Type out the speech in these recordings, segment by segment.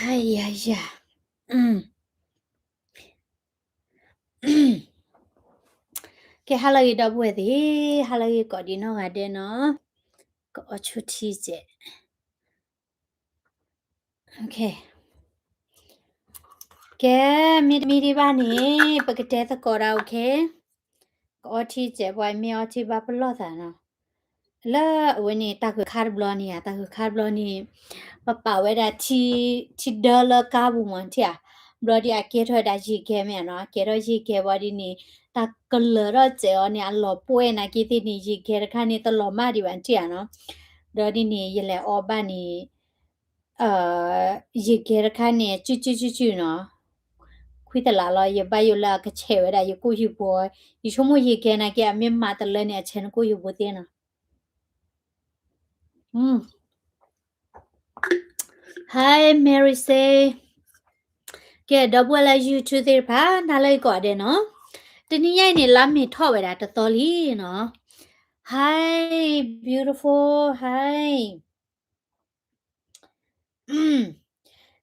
ယၤယၤ, ကဲ ဟါလၢအဂ့ၤ ဒီပုၢ်ဝဲၢ်သ့ၣ်, ဟါလၢအဂ့ၤ ကိးဒံးနီၢ်ဂၤဒဲးနီၤ, ကအီၣ်ဆူၣ်ထံစဲး, ကဲ, မ့တမ့ၢ်ဒံးဘၣ်န့ၣ် ပကတဲသကိးဒၣ် okay, ကအီထံစဲး ပှၤမ့ၢ်အီထံဘၣ်ပလီၢ်သးနီၤ, လၢအဝဲန့ၣ် တၢ်ဂုၤခါတဘျီန့ၣ်ဧါ, တၢ်ဂုၤခါတဘျီန့ၣ် ပပာ်ဝဲဒၣ်ထံ, ထံဒၢလၢကါပူၤမး နထံၣ်ဧါ, ဘျီဒ်အကဲထီၣ်ဝဲဒၣ်ယံာ်ကဲမ့ၢ်ဧါနီၤ, အကဲထီၣ်ယံာ်ကဲဘၣ်ဒ်န့ၣ် တၢ်ကလၢၤထီၣ်စဲးအီၤန့ၣ် အလီၤပှဲၢ်နာ်က့သ့ၣ်န့ၣ် ယံာ်ကဲတခါန့ၣ် တလီၤမၢ်ဒံးဘၣ် နထံၣ်ဧါနီၤ, ဒီးဒ်န့ၣ် ယလဲၤအီဘၣ်န့ၣ် ယံာ်ကဲတခါန့ၣ် စုၣ်စုၣ်စုၣ်စုၣ်နီၤ, ခွံသလးလီၤ, ယဘၣ်ယိၣ်လၢအကဆဲးဝဲဒၣ်ယကိၣ်ယူၢ်ဖိ, ယဆိကမိၣ်ယံာ်ကဲနာ်က့ အမ့ၢ်မၤတလၢန့ၣ် အဆဲးနကိၣ်ယူၢ်ဖိသ့နီၤ. Hi Mary say, ကဲ ဒီပုၢ်ဝဲၢ်လၢ YouTube သ့ၣ်တဖၣ် နၤလၢအဂ့ၤကိးဂၤဒဲးနီၤ, တနံၤညါအံၤန့ၣ် လါမ့ၤထီၣ်ဝဲဒၣ်တသီလံနီၤ, Hi beautiful, hi.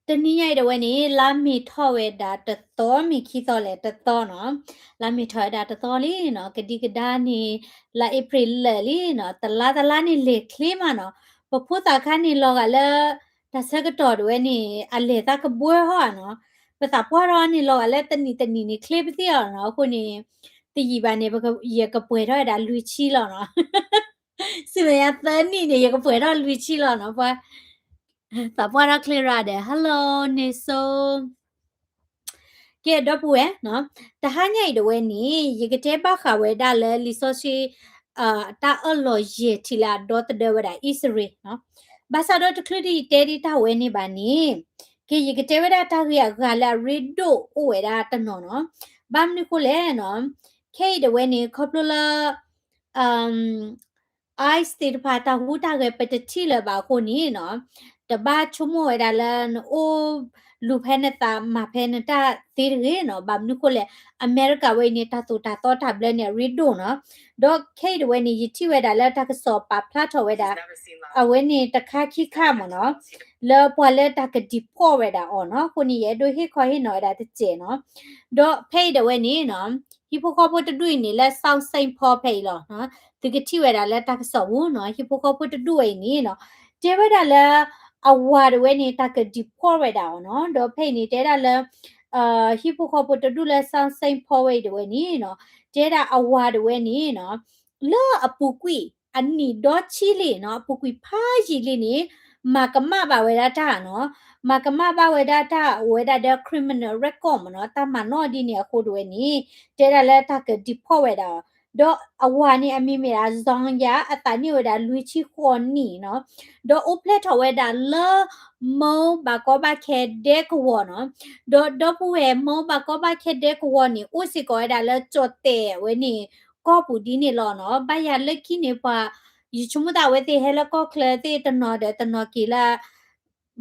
တနံၤညါအံၤဒၣ်ဝဲန့ၣ် လါမ့ၤထီၣ်ဝဲဒၣ်တသီ, မ့ၢ်ခံသီလဲၣ် တသီနီၤ, လါမ့ၤထီၣ်ဝဲဒၣ်တသီလံနီၤ, ကဒံကဒါန့ၣ် လါအ့ဖြ့ၣ်လၢာ်လံနီၤ, တလါတလါန့ၣ်လဲၤချ့မးနီၤ, ပဖိသၣ်ခါန့ၣ်လီၤဂာ်လၢ တၢ်ဆၢကတီၢ်ဒၣ်ဝဲန့ၣ် အလဲၤသးကဘှီဟီနီၤ, ပသးပှၢ်ထီၣ်န့ၣ်လီၤဂာ်လၢတနံၣ်တနံၣ်န့ၣ် ချ့ပသ့ၣ်အီၤနီၤ, အဃိန့ၣ် တယံာ်ဘၣ်န့ၣ် ယကပှဲၤထီၣ်ဝဲဒၣ်လွံၢ်ဆံလီၤနီၤ. စူမဲာ်ညါသၢနံၣ်န့ၣ် ယကပှဲၤထီၣ်လွံၢ်ဆံလီၤနီၤ, ပှၤ သးပှၢ်ထီၣ်ချ့ရၣ်ဒီး hello န့ၣ်စိ ကဲ ဒီပုၢ်ဝဲၢ်နီၤ, တဟါညါအံၤဒၣ်ဝဲန့ၣ် ယကတဲဘၣ်ဃးဝဲဒၣ်လၢလံာ်စီဆှံ တၢ်အၢၣ်လီၤယဲၢ်ထံးလၢအဒီသဒၢဝဲဒၣ်အံၣ်စရ့လးနီၤ, ဘၣ်ဆၣ်ဒီးတချုးဒ်ယတဲဒ်တၢ်ဝဲန့ၣ်ဘၣ်န့ၣ်, ကဲ ယကတဲဝဲဒၣ်တၢ်ဂ့ၢ်အဂၤလၢအရ့ဒိၣ်အိၣ်ဝဲဒၣ်တနီၤနီၤ, ဘၣ်မနုၤဃိလဲၣ်နီၤ, ခဲအံၤဒၣ်ဝဲန့ၣ် ခီဖျိလၢ ICE သ့ၣ်တဖၣ် တၢ်ဟူးတၢ်ဂဲၤပတထံၣ်လၢၤဘၣ်အဃိန့ၣ်နီၤ, တဘၣ်ဆိကမိၣ်ဝဲဒၣ်လၢနအိၣ်လူၤဖဲနသးမၤဖဲနတၢ်သ့တဂ့ၤနီၤ, ဘၣ်မနုၤဃိလဲၣ် အမဲရကၤဝဲအံၤန့ၣ် တၢ်သိၣ်တၢ်သီတၢ်ဘျၢန့ၣ် အရ့ဒိၣ်နီၤ, ဒီးခဲအံၤဒၣ်ဝဲန့ၣ် ယထံၣ်ဝဲဒၣ်လၢတၢ်ကစီၣ်ပာ်ဖျါထီၣ်ဝဲဒၣ် အဝဲန့ၣ်တခါခံခါမ့ၢ်နီၤ, လၢပှၤလၢတၢ်က deport ဝဲဒၣ်အီၤနီၤ, အဃိန့ၣ် ယအဲၣ်ဒိးဟ့ၣ်ခီဟ့ၣ်နီၤဝဲဒၣ်တစဲးနီၤ, ဒီးဖဲအံၤဒၣ်ဝဲန့ၣ်နီၤ ဟံၣ်ဖိဃီဖိတဒူၣ်အံၤန့ၣ် လၢ South Saint Paul ဖဲအံၤလီၤ. သုကထံၣ်ဝဲဒၣ်လၢတၢ်ကစီၣ်ပူၤနီၤ, ဟံၣ်ဖိဃီဖိတဒူၣ်ဝဲအံၤန့ၣ်နီၤ, တဲဝဲဒၣ်လၢ အဝၤဒၣ်ဝဲန့ၣ် တၢ်က deport ဝဲဒၣ်အီၤနီၤ, ဒီးဖဲအံၤန့ၣ် တဲဒၣ်လၢ ဟံၣ်ဖိဃီဖိတဒူၣ်လၢ South Saint Paul ဝဲအံၤဒၣ်ဝဲန့ၣ်နီၤ, တဲဒၣ်အဝၤဒၣ်ဝဲန့ၣ်နီၤ, လၢအပူၤကွံာ် အနံၣ်ဒီဆံလံနီၤ, အပူၤကွံာ်ဖးယံာ်လံန့ၣ် မၤကမၣ်ဘၣ်ဝဲဒၣ်တၢ်နီၤ, မၤကမၣ်ဘၣ်ဝဲဒၣ်တၢ်အိၣ်ဝဲဒၣ်ဒီး criminal record မ့ၢ်နီၤ, တၢ်မၤနီၣ်ဒ်န့ၣ်အဃိဒၣ်ဝဲန့ၣ် တဲဒၣ်လၢတၢ်က deport ဝဲဒၣ်အီၤ, ဒီးအဝၤန့ၣ် အမံၤမ့ၢ်ဒၣ် Zhang Yao, အသးနံၣ်ဝဲဒၣ်လွံၢ်ဆံဃိးနံၣ်နီၤ, ဒီးအိၣ်ဖျဲၣ်ထီၣ်ဝဲဒၣ်လၢ မိၢ်ဘၣ်ကီဘၣ်ခဲဒဲကဝီၤနီၤ, ဒီးဒီပုၢ်ဝဲၢ် မိၢ်ဘၣ်ကီဘၣ်ခဲဒဲကဝီၤန့ၣ် အိၣ်စ့ၢ်ကီးဝဲဒၣ်လၢကၠီၣ်တဲာ်ဝဲန့ၣ် ကီၢ်ပူၤဒ်န့ၣ်လီၤနီၤ, ဘၣ်ယၤလၢခံန့ၣ်ပှၤ ယဆိကမိၣ်သးအဝဲသ့ၣ်ဟဲလၢကီၢ်ချၢသ့ၣ်တနီၤဒီးတနီၤက့ၤလၢ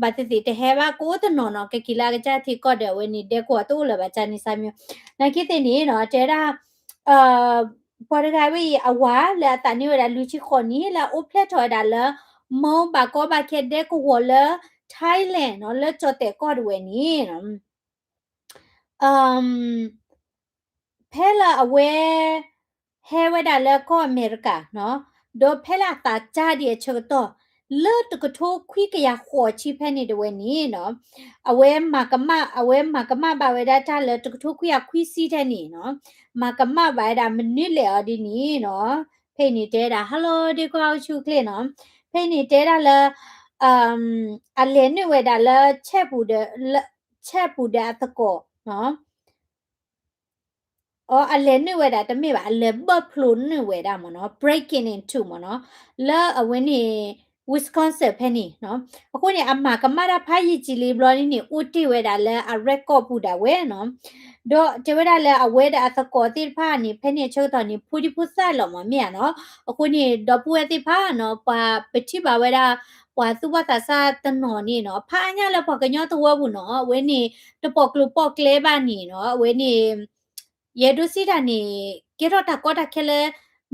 ဘၣ်သ့ၣ်သ့ၣ်တဟဲဘၣ်ကအိၣ်တနီၤနီၤ, ကက့ၤလၢအကစၢ်ထံကီၢ်ဒီးအဝဲန့ၣ် ဒဲကဝီၤတအိၣ်လၢၤဘၣ် ကၢ်န့ၣ်စၢ်မံၤ, နာ်က့သ့ၣ်န့ၣ်နီၤ, တဲဒၣ် ပှၤတဂၤဝဲအံၤ အဝၤလၢအသးနံၣ်ဝဲဒၣ်လွံၢ်ဆံဃိးနံၣ် လၢအအိၣ်ဖျဲၣ်ထီၣ်ဝဲဒၣ်လၢ မိၢ်ဘၣ်ကီဘၣ်ခဲဒဲကဝီၤလၢ Thailand နီၤ, လၢကၠီၣ်တဲာ်ကီၢ်ဒၣ်ဝဲန့ၣ် ဖဲလၢအဝဲ ဟဲဝဲဒၣ်လၢကီၢ်အမဲရကၤနီၤ, ဒီးဖဲလၢအသးစၢ်ဒံးအဆၢကတီၢ် လၢတကထိခွံကယၤဃိးဆံဖဲန့ၣ်ဒၣ်ဝဲန့ၣ်နီၤ, အဝဲမၤကမၣ် အဝဲမၤကမၣ်ဘၣ်ဝဲဒၣ်တၢ်လၢတကထိခွံကယၤခွံဆံထဲန့ၣ်နီၤ, မၤကမၣ်ဘၣ်ဝဲဒၣ်မနုၤလဲၣ်အီၤဒ်န့ၣ်နီၤ, ဖဲအံၤန့ၣ်တဲဒၣ် hello ဒ့ကွၢ်အိၣ်ဆူၣ်ချ့နီၤ, ဖဲအံၤန့ၣ်တဲဒၣ်လၢ အလဲၤနုာ်ဝဲဒၣ်လၢ ဆဲးပူၤဒီးအသကိးနီၤ အီၤ အလဲၤနုာ်ဝဲဒၣ်တမ့ၢ်ဘၣ် အလဲၤဘၢၣ်ဖျိးနုာ်ဝဲဒၣ်မ့ၢ်နီၤ breaking into မ့ၢ်နီၤ လၢအဝဲန့ၣ် Wisconsin ဖဲန့ၣ်နီၤ အဃိန့ၣ် အမၤကမၣ်တၢ်ဖးယံာ်ကံာ်လံဘျီန့ၣ်န့ၣ် အိၣ်တ့ၢ်ဝဲဒၣ်လၢအ record ပူၤဒၣ်ဝဲနီၤ ဒီးတဲဝဲဒၣ်လၢအဝဲဒၣ်အသကိးသ့ၣ်တဖၣ်န့ၣ် ဖဲန့ၣ်အဆၢကတီၢ်န့ၣ် ဖိဒံဖိသၣ်လီၤမ့ၢ်ဧါနီၤ အဃိန့ၣ် ဒီပုၢ်ဝဲၢ်သ့ၣ်တဖၣ်နီၤ ပှၤပထံၣ်ဘၣ်ဝဲဒၣ် ပှၤသူၣ်ဘီၣ်သးစၢ်တနီၤန့ၣ်နီၤ ဖးအါညါလၢပှၤကညီသဝီပူၤနီၤ အဝဲန့ၣ် တပိာ်ကျိၤပိာ်ကျဲဘၣ်န့ၣ်နီၤ အဝဲန့ၣ် ယအဲၣ်ဒိးစံးတၢ်န့ၣ် ကဲထီၣ်တၢ်ကီတၢ်ခဲလၢ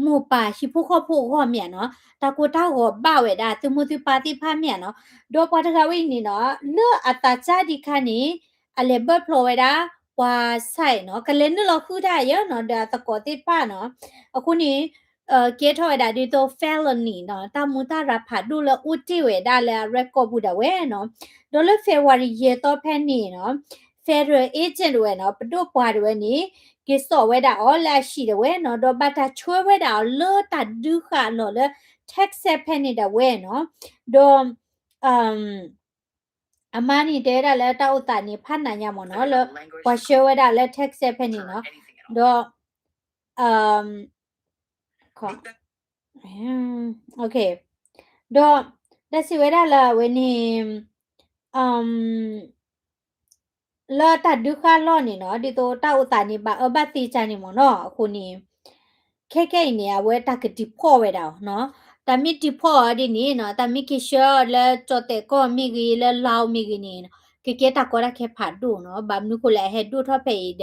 မိၢ်ပၢ်ဟံၣ်ဖိဃီဖိအဂီၢ်မ့ၢ်ဧါနီၤ, တၢ်ကိၢ်တၢ်ဂီၤဘၣ်ဝဲဒၣ် သုမိၢ်သုပၢ်သ့ၣ်တဖၣ်မ့ၢ်ဧါနီၤ, ဒီးပှၤတဂၤဝဲအံၤန့ၣ်နီၤ လၢအသးစၢ်ဒံးခါန့ၣ် အလဲၤဘၢၣ်ဖျိးဝဲဒၣ် ပှၤဆဲးနီၤ ကလဲၤနုာ်လီၤဃုာ်တၢ်ယဲနီၤ ဒီးအသကိးသ့ၣ်တဖၣ်နီၤ, အဃိန့ၣ် ကဲထီၣ်ဝဲဒၣ်ဒ်သိး felony နီၤ တၢ်မူတၢ်ရၤဖးဒိၣ်လၢအိၣ်တ့ၢ်ဝဲဒၣ်လၢအ record ပူၤဒၣ်ဝဲနီၤ, ဒီးလၢ February ယဲၢ်သီဖဲန့ၣ်နီၤ federal agent ဝဲနီၤ ပဒိၣ်ပှၤဒၣ်ဝဲန့ၣ် က့ၤစိာ်ဝဲဒၣ်အီၤလၢအဟံၣ်ဒၣ်ဝဲနီၤ, ဒီးဘၣ်တၢ်ဆှၢဝဲဒၣ်အီၤလၢတၢ်ဒုးဃာ်အလီၢ်လၢ Texas ဖဲန့ၣ်ဒၣ်ဝဲနီၤ, ဒီး အမါန့ၣ်တဲဝဲဒၣ်လၢတၢ်အိၣ်သးန့ၣ် ဖးနးညါမ့ၢ်နီၤ လၢ ပှၤဆှၢဝဲဒၣ်လၢ Texas ဖဲန့ၣ်နီၤ, ဒီး ဒီး တၢ်စံးဝဲဒၣ်လၢအဝဲန့ၣ် လၢတၢ်ဒုးဃာ်လီၢ်န့ၣ်နီၤ ဒ်သိးတၢ်အိၣ်သးန့ၣ် ဘၣ်အၢဘၣ်သီကၢ်န့ၣ်မ့ၢ်နီၤ, အဃိန့ၣ် ခဲခဲအံၤန့ၣ် အဝဲတၢ်က deport ဝဲဒၣ်အီၤနီၤ, တၢ်မ့ၢ် deport အီၤဒ်န့ၣ်နီၤ တၢ်မ့ၢ်က့ၤဆှၢအီၤလၢကၠီၣ်တဲာ်ကီၢ်မ့ၢ်ဂ့ၤ လၢ Laos မ့ၢ်ဂ့ၤန့ၣ် ကကဲတၢ်ကီတၢ်ခဲဖးဒိၣ်နီၤ, ဘၣ်မနုၤဃိလဲၣ် အဟဲဒိၣ်ထီၣ်ဖဲအံၤဒီး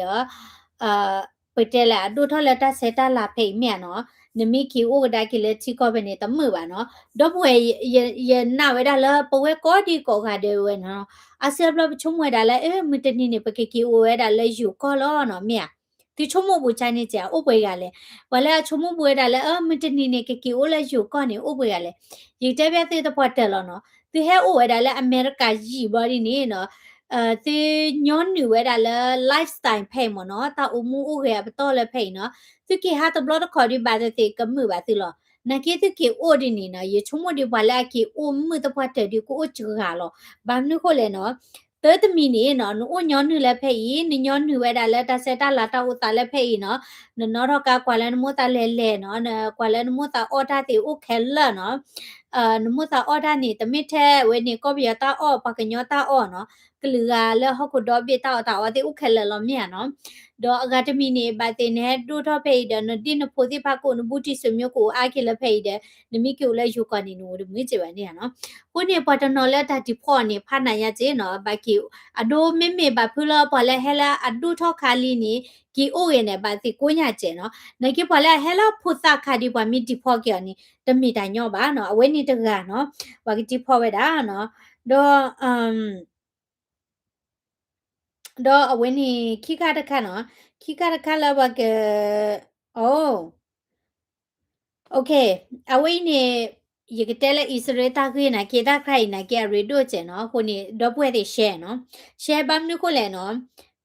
ပတဲလဲၣ် အဒိၣ်ထီၣ်လၢတၢ်ဆဲးတၢ်လၤဖဲအံၤမ့ၢ်ဧါနီၤ, နမ့ၢ်က့ၤအိၣ်ကဒါက့ၤလၢထံကီၢ်ဖဲန့ၣ် တမုာ်ဘၣ်နီၤ, ဒီပုၢ်ဝဲၢ် ယနာ်ဝဲဒၣ်လၢပဝဲကိးဒံကိးဂၤဒဲးဝဲနီၤ, အါစုအါဘျီပဆိကမိၣ်ဝဲဒၣ်လၢ မုၢ်တနံၤန့ၣ် ပကက့ၤအိၣ်ဝဲဒၣ်လၢယိၤကီၢ်လီၤနီၤ မ့ၢ်ဧါ, သုဆိကမိၣ်ပူၤကၢ်န့ၣ်ကဲ အိၣ်ပှဲၤဂၤလဲၣ်, ပှၤလၢအဆိကမိၣ်ပူၤဝဲဒၣ်လၢ မုၢ်တနံၤန့ၣ် ကက့ၤအိၣ်လၢယိၤကီၢ်န့ၣ် အိၣ်ပှဲၤဂၤလဲၣ်, ယကတဲဘၣ်သုသပှၢ်တၢၢ်လီၤနီၤ, သုဟဲအိၣ်ဝဲဒၣ်လၢအမဲရကၤယံာ်ဘျီဒ်န့ၣ်နီၤ သုညီနုၢ်ဝဲဒၣ်လၢ lifestyle ဖဲအံၤမ့ၢ်နီၤ, တၢ်အိၣ်မူအိၣ်ဂဲၤအပတီၢ်လၢဖဲအံၤနီၤ, သုက့ၤဟးတဘျီတခီၣ်ဒုးဘၣ်သ့ၣ်သ့ၣ်ကမုာ်ဘၣ်သုလီၤ, နာ်က့သုက့ၤအိၣ်ဒ်န့ၣ်နီၤ, ယဆိကမိၣ်ဒ်ပှၤလၢအက့ၤအိၣ်မုာ်သပှၢ်တၢၢ်ဒုးကအိၣ်စှၤလီၤ, ဘၣ်မနုၤဃိလဲၣ်နီၤ တၢ်တမံၤန့ၣ်နီၤ နအိၣ်ညီနုၢ်လၢဖဲအံၤ နညီနုၢ်ဝဲဒၣ်လၢတၢ်ဆဲးတၢ်လၤတၢ်အိၣ်သးလၢဖဲအံၤနီၤ, နနီၣ်ထီၣ်ကါကွၢ်လၢနမိၢ်သးလဲၤလဲၤနီၤ, ကွၢ်လၢနမိၢ်သးအီၣ်တၢ်သ့ၣ်အိၣ်ခဲလၢာ်နီၤ နမိၢ်သးအီၣ်တၢ်န့ၣ် တမ့ၢ်ထဲဝဲန့ၣ် ကီၢ်ပယီၤတၢ်အီၣ် ပှၤကညီတၢ်အီၣ်နီၤ, ကလုာ်ဂၤလၢဟီၣ်ခိၣ်ဒီဘ့ၣ်တၢ်အီၣ်တၢ်အီသ့ၣ်အိၣ်ခဲလၢာ်လီၤမ့ၢ်ဧါနီၤ, ဒီးအဂၤတမံၤန့ၣ် ဘၣ်သ့ၣ်နဟဲဒိၣ်ထီၣ်ဖဲအံၤဒီး နဒ့နဖိသ့ၣ်တဖၣ်ကအိၣ် နဘူးတံၢ်စၢၤမိၢ်ကအိၣ်အါက့ၤလၢဖဲအံၤဒီး နမ့ၢ်က့ၤအိၣ်လၢယိၤကီၢ်န့ၣ် နအိၣ်တမုာ်စ့ၢ်ဘၣ်န့ၣ်ဧါနီၤ, အဃိန့ၣ် ပှၤတနီၤလၢတၢ် deport န့ၣ် ဖးနးညါက့နီၤ, ဘၣ်က့ၤ အဒိမ့မ့ၢ်ဘၣ်ဖုလၢပှၤလၢဟဲလၢအဒိၣ်ထီၣ်ခါလံန့ၣ် က့ၤအိၣ်ဂ့ၤန့ၣ် ဘၣ်သ့ၣ်ကိညါကဲနီၤ, နာ်က့ပှၤလၢအဟဲလၢဖိသၣ်ခါဒ်ပှၤမ့ၢ် deport က့ၤအီၤန့ၣ် တမ့ၢ်တၢ်ညီဘၣ်နီၤ, အဝဲန့ၣ်တဂၤနီၤ, ပှၤက deport ဝဲဒၣ်နီၤ, ဒီး ဒီးအဝဲန့ၣ် ခံခါတခါနီၤ, ခံခါတခါလၢပှၤက အိ အဝဲအံၤန့ၣ် ယကတဲလၢအံၣ်စရ့လးတၢ်ဂ့ၢ်နာ်က့ တၢ်ခါအံၤနာ်က့ အရ့ဒိၣ်ကဲနီၤ, အဃိန့ၣ် ဒီပုၢ်ဝဲၢ်သ့ၣ် share နီၤ, share ဘၣ်မနုၤဃိလဲၣ်နီၤ,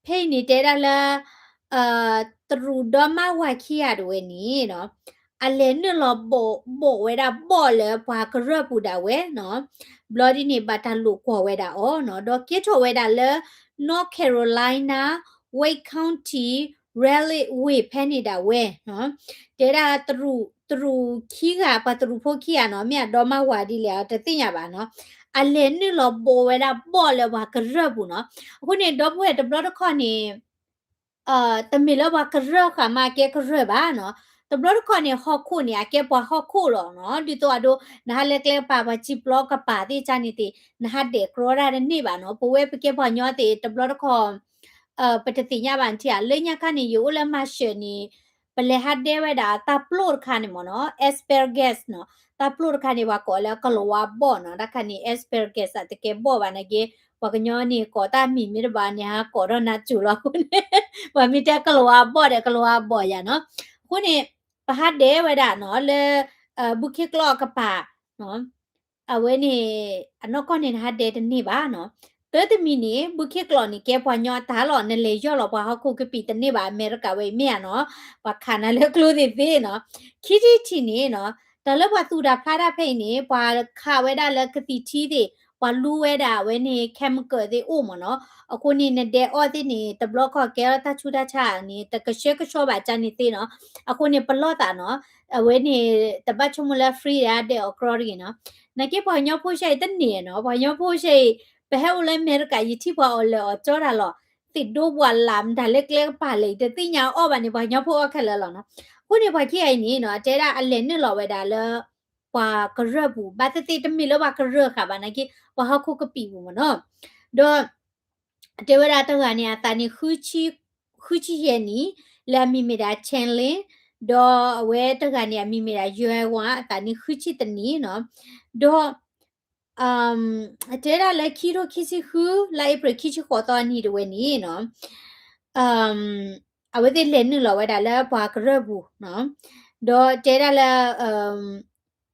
ဖဲအံၤန့ၣ်တဲဒၣ်လၢ တရူးဒီမါဝၤခံဂၤတဝဲန့ၣ်နီၤ, အလဲၤနုာ်လီၤဘိးဝဲဒၣ်ဘီၣ်လၢပှၤကရၢၢ်ပူၤဒၣ်ဝဲနီၤ, ဘျီဒ်န့ၣ် ဘၣ်တၢ်လိာ်ကွီၢ်ဝဲဒၣ်အီၤနီၤ, ဒီးကဲထီၣ်ဝဲဒၣ်လၢ North Carolina, Wake County, Raleigh ဝ့ၢ်ဖဲန့ၣ်ဒၣ်ဝဲနီၤ, တဲဒၣ် တရူးခံဂၤ ပှၤတရူးဖိခံဂၤနီၤ, မ့ၢ်အဒီမါဝၤဒ်လဲၣ် တသ့ၣ်ညါဘၣ်နီၤ, အလဲၤနုာ်လီၤဘိးဝဲဒၣ်ဘီၣ်လၢပှၤကရၢၢ်ပူၤနီၤ, အဃိန့ၣ် ဒီပုၢ်ဝဲၢ်တဘျီတခီၣ်န့ၣ် တမ့ၢ်လၢပှၤကရၢၢ်ဃာ်မးကဲကရၢၢ်ဘၣ်နီၤ, တဘျီတခီၣ်န့ၣ် ဟီၣ်ခိၣ်န့ၣ် အကဲပှၤဟီၣ်ခိၣ်လီၤနီၤ, ဒ်သိးအဒိ နဟးလၢကျဲကပၤ ပှၤစံၣ်ပျီကပၤသ့ၣ်ကါန့ၣ်သ့ၣ် နဟးဒဲးကြီတၢ်တန့ၢ်ဘၣ်နီၤ, ပဝဲပကဲပှၤကညီသ့ၣ် တဘျီတခီၣ် ပတသ့ၣ်ညါဘၣ်နထံၣ်ဧါ, လၢညါခါန့ၣ် ယအိၣ်လၢမၤၡၢၣ်န့ၣ် ပလဲၤဟးဒဲဝဲဒၣ်တၢ်ပျိၢ်တခါန့ၣ်မ့ၢ်နီၤ, asparagus နီၤ, တၢ်ပျိၢ်တခါန့ၣ် ပှၤကိးလၢကလၤဝါဘီၣ်နီၤ, တၢ်ခါန့ၣ် asparagus အတကဲဘီၣ်ဘၣ်နာ်က့, ပှၤကညီန့ၣ် ကိးတၢ်မံၤမ့ၢ်တဘၣ်န့ၣ် ဟးကိးထီၣ်နးစူၤလီၤအဃိန့ၣ်, ပှၤမ့ၢ်တဲကလၤဝါဘီၣ်ဒီး ကလၤဝါဘီၣ်ယၤနီၤ, အဃိန့ၣ် ပဟးဒဲဝဲဒၣ်နီၤ လၢ ဘူးခ့ကျီၢ်အကပၤ အဝဲန့ၣ် အနီၢ်ကီၢ်န့ၣ် နဟးဒဲတန့ၢ်ဘၣ်နီၤ. တၢတမံၤန့ၣ် ဘူးခ့ကျီၢ်န့ၣ် ကဲပှၤကညီအတၢ်လီၤ, နလဲၤယီၢ်လီၤပှၤဟီၣ်ခိၣ်ကပံာ်တန့ၢ်ဘၣ်, အမဲရကၤဝဲအံၤမ့ၢ်ဧါနီၤ, ပှၤခးနၤလၢကျိသ့ၣ်သ့ၣ်နီၤ. ခံထံၣ်တထံၣ်န့ၣ်နီၤ, တၢ်လၢပှၤသူၣ်တၢ်ဖျးတၢ်ဖဲအံၤန့ၣ် ပှၤခးဝဲဒၣ်လၢကသံၣ်ထံသ့ၣ်, ပှၤလူဝဲဒၣ်အဝဲန့ၣ် chemical သ့ၣ်အိၣ်မ့ၢ်နီၤ. အဃိန့ၣ် နဒဲအီၣ်သ့ၣ်န့ၣ် တဘျီခီၣ်ကဲထီၣ်တၢ်ဆူးတၢ်ဆါန့ၣ် တကဆှဲကဆှီဘၣ်ကန့ၣ်သ့ၣ်နီၤ. အဃိန့ၣ် ပလီၢ်သးနီၤ, အဝဲန့ၣ် တဘၣ်ဆိကမိၣ်လၢ free ဒဲအီၤကြီတဂ့ၤနီၤ. နာ်က့ပှၤကညီဖိဆံးအံၤတန့ၢ်နီၤ, ပှၤကညီဖိဆံးအံၤ ပဟဲအိၣ်လၢအမဲရကၤ ယထံၣ်ပှၤအီၣ်လၢာ်အီၣ်ကၠီတၢ်လီၤ. သ့ၣ်ဒိပှၤလၢ်မတၤလၢကျဲကပၤလဲၣ် တသ့ၣ်ညါအီၣ်ဘၣ်န့ၣ် ပှၤကညီဖိအီၣ်ခဲလၢာ်လီၤနီၤ. အဃိန့ၣ် ပှၤခံဂၤအံၤန့ၣ်နီၤ, အတဲဒၣ်အလဲၤနုာ်လီၤဝဲဒၣ်လၢ ပှၤကရၢၢ်ပူၤ, ဘၣ်သ့ၣ်သ့ၣ်တမ့ၢ်လၢပှၤကရၢၢ်ဃာ်ဘၣ်နာ်က့ ပှၤဟီၣ်ခိၣ်ကပံာ်ပူၤမ့ၢ်နီၤ. ဒီး တဲဝဲဒၣ်တဂၤန့ၣ် အသးန့ၣ် ဃုဆံယဲၢ်နံၣ်, လၢအမံၤမ့ၢ်ဒၣ် Chalene ဒီးအဝဲတဂၤန့ၣ် အမံၤမ့ၢ်ဒၣ် ယွဲဝါ အသးနံၣ်ဃုဆံတနံၣ်နီၤ, ဒီး တဲဒၣ်လၢခံထိခံဆံဃု လါအ့ဖြ့ၣ်ခံဆံဃိးသီအနံၤတဝဲန့ၣ်နီၤ, အဝဲသ့ၣ်လဲၤနုာ်လီၤဝဲဒၣ်လၢပှၤကရၢၢ်ပူၤနီၤ, ဒီးတဲဒၣ်လၢ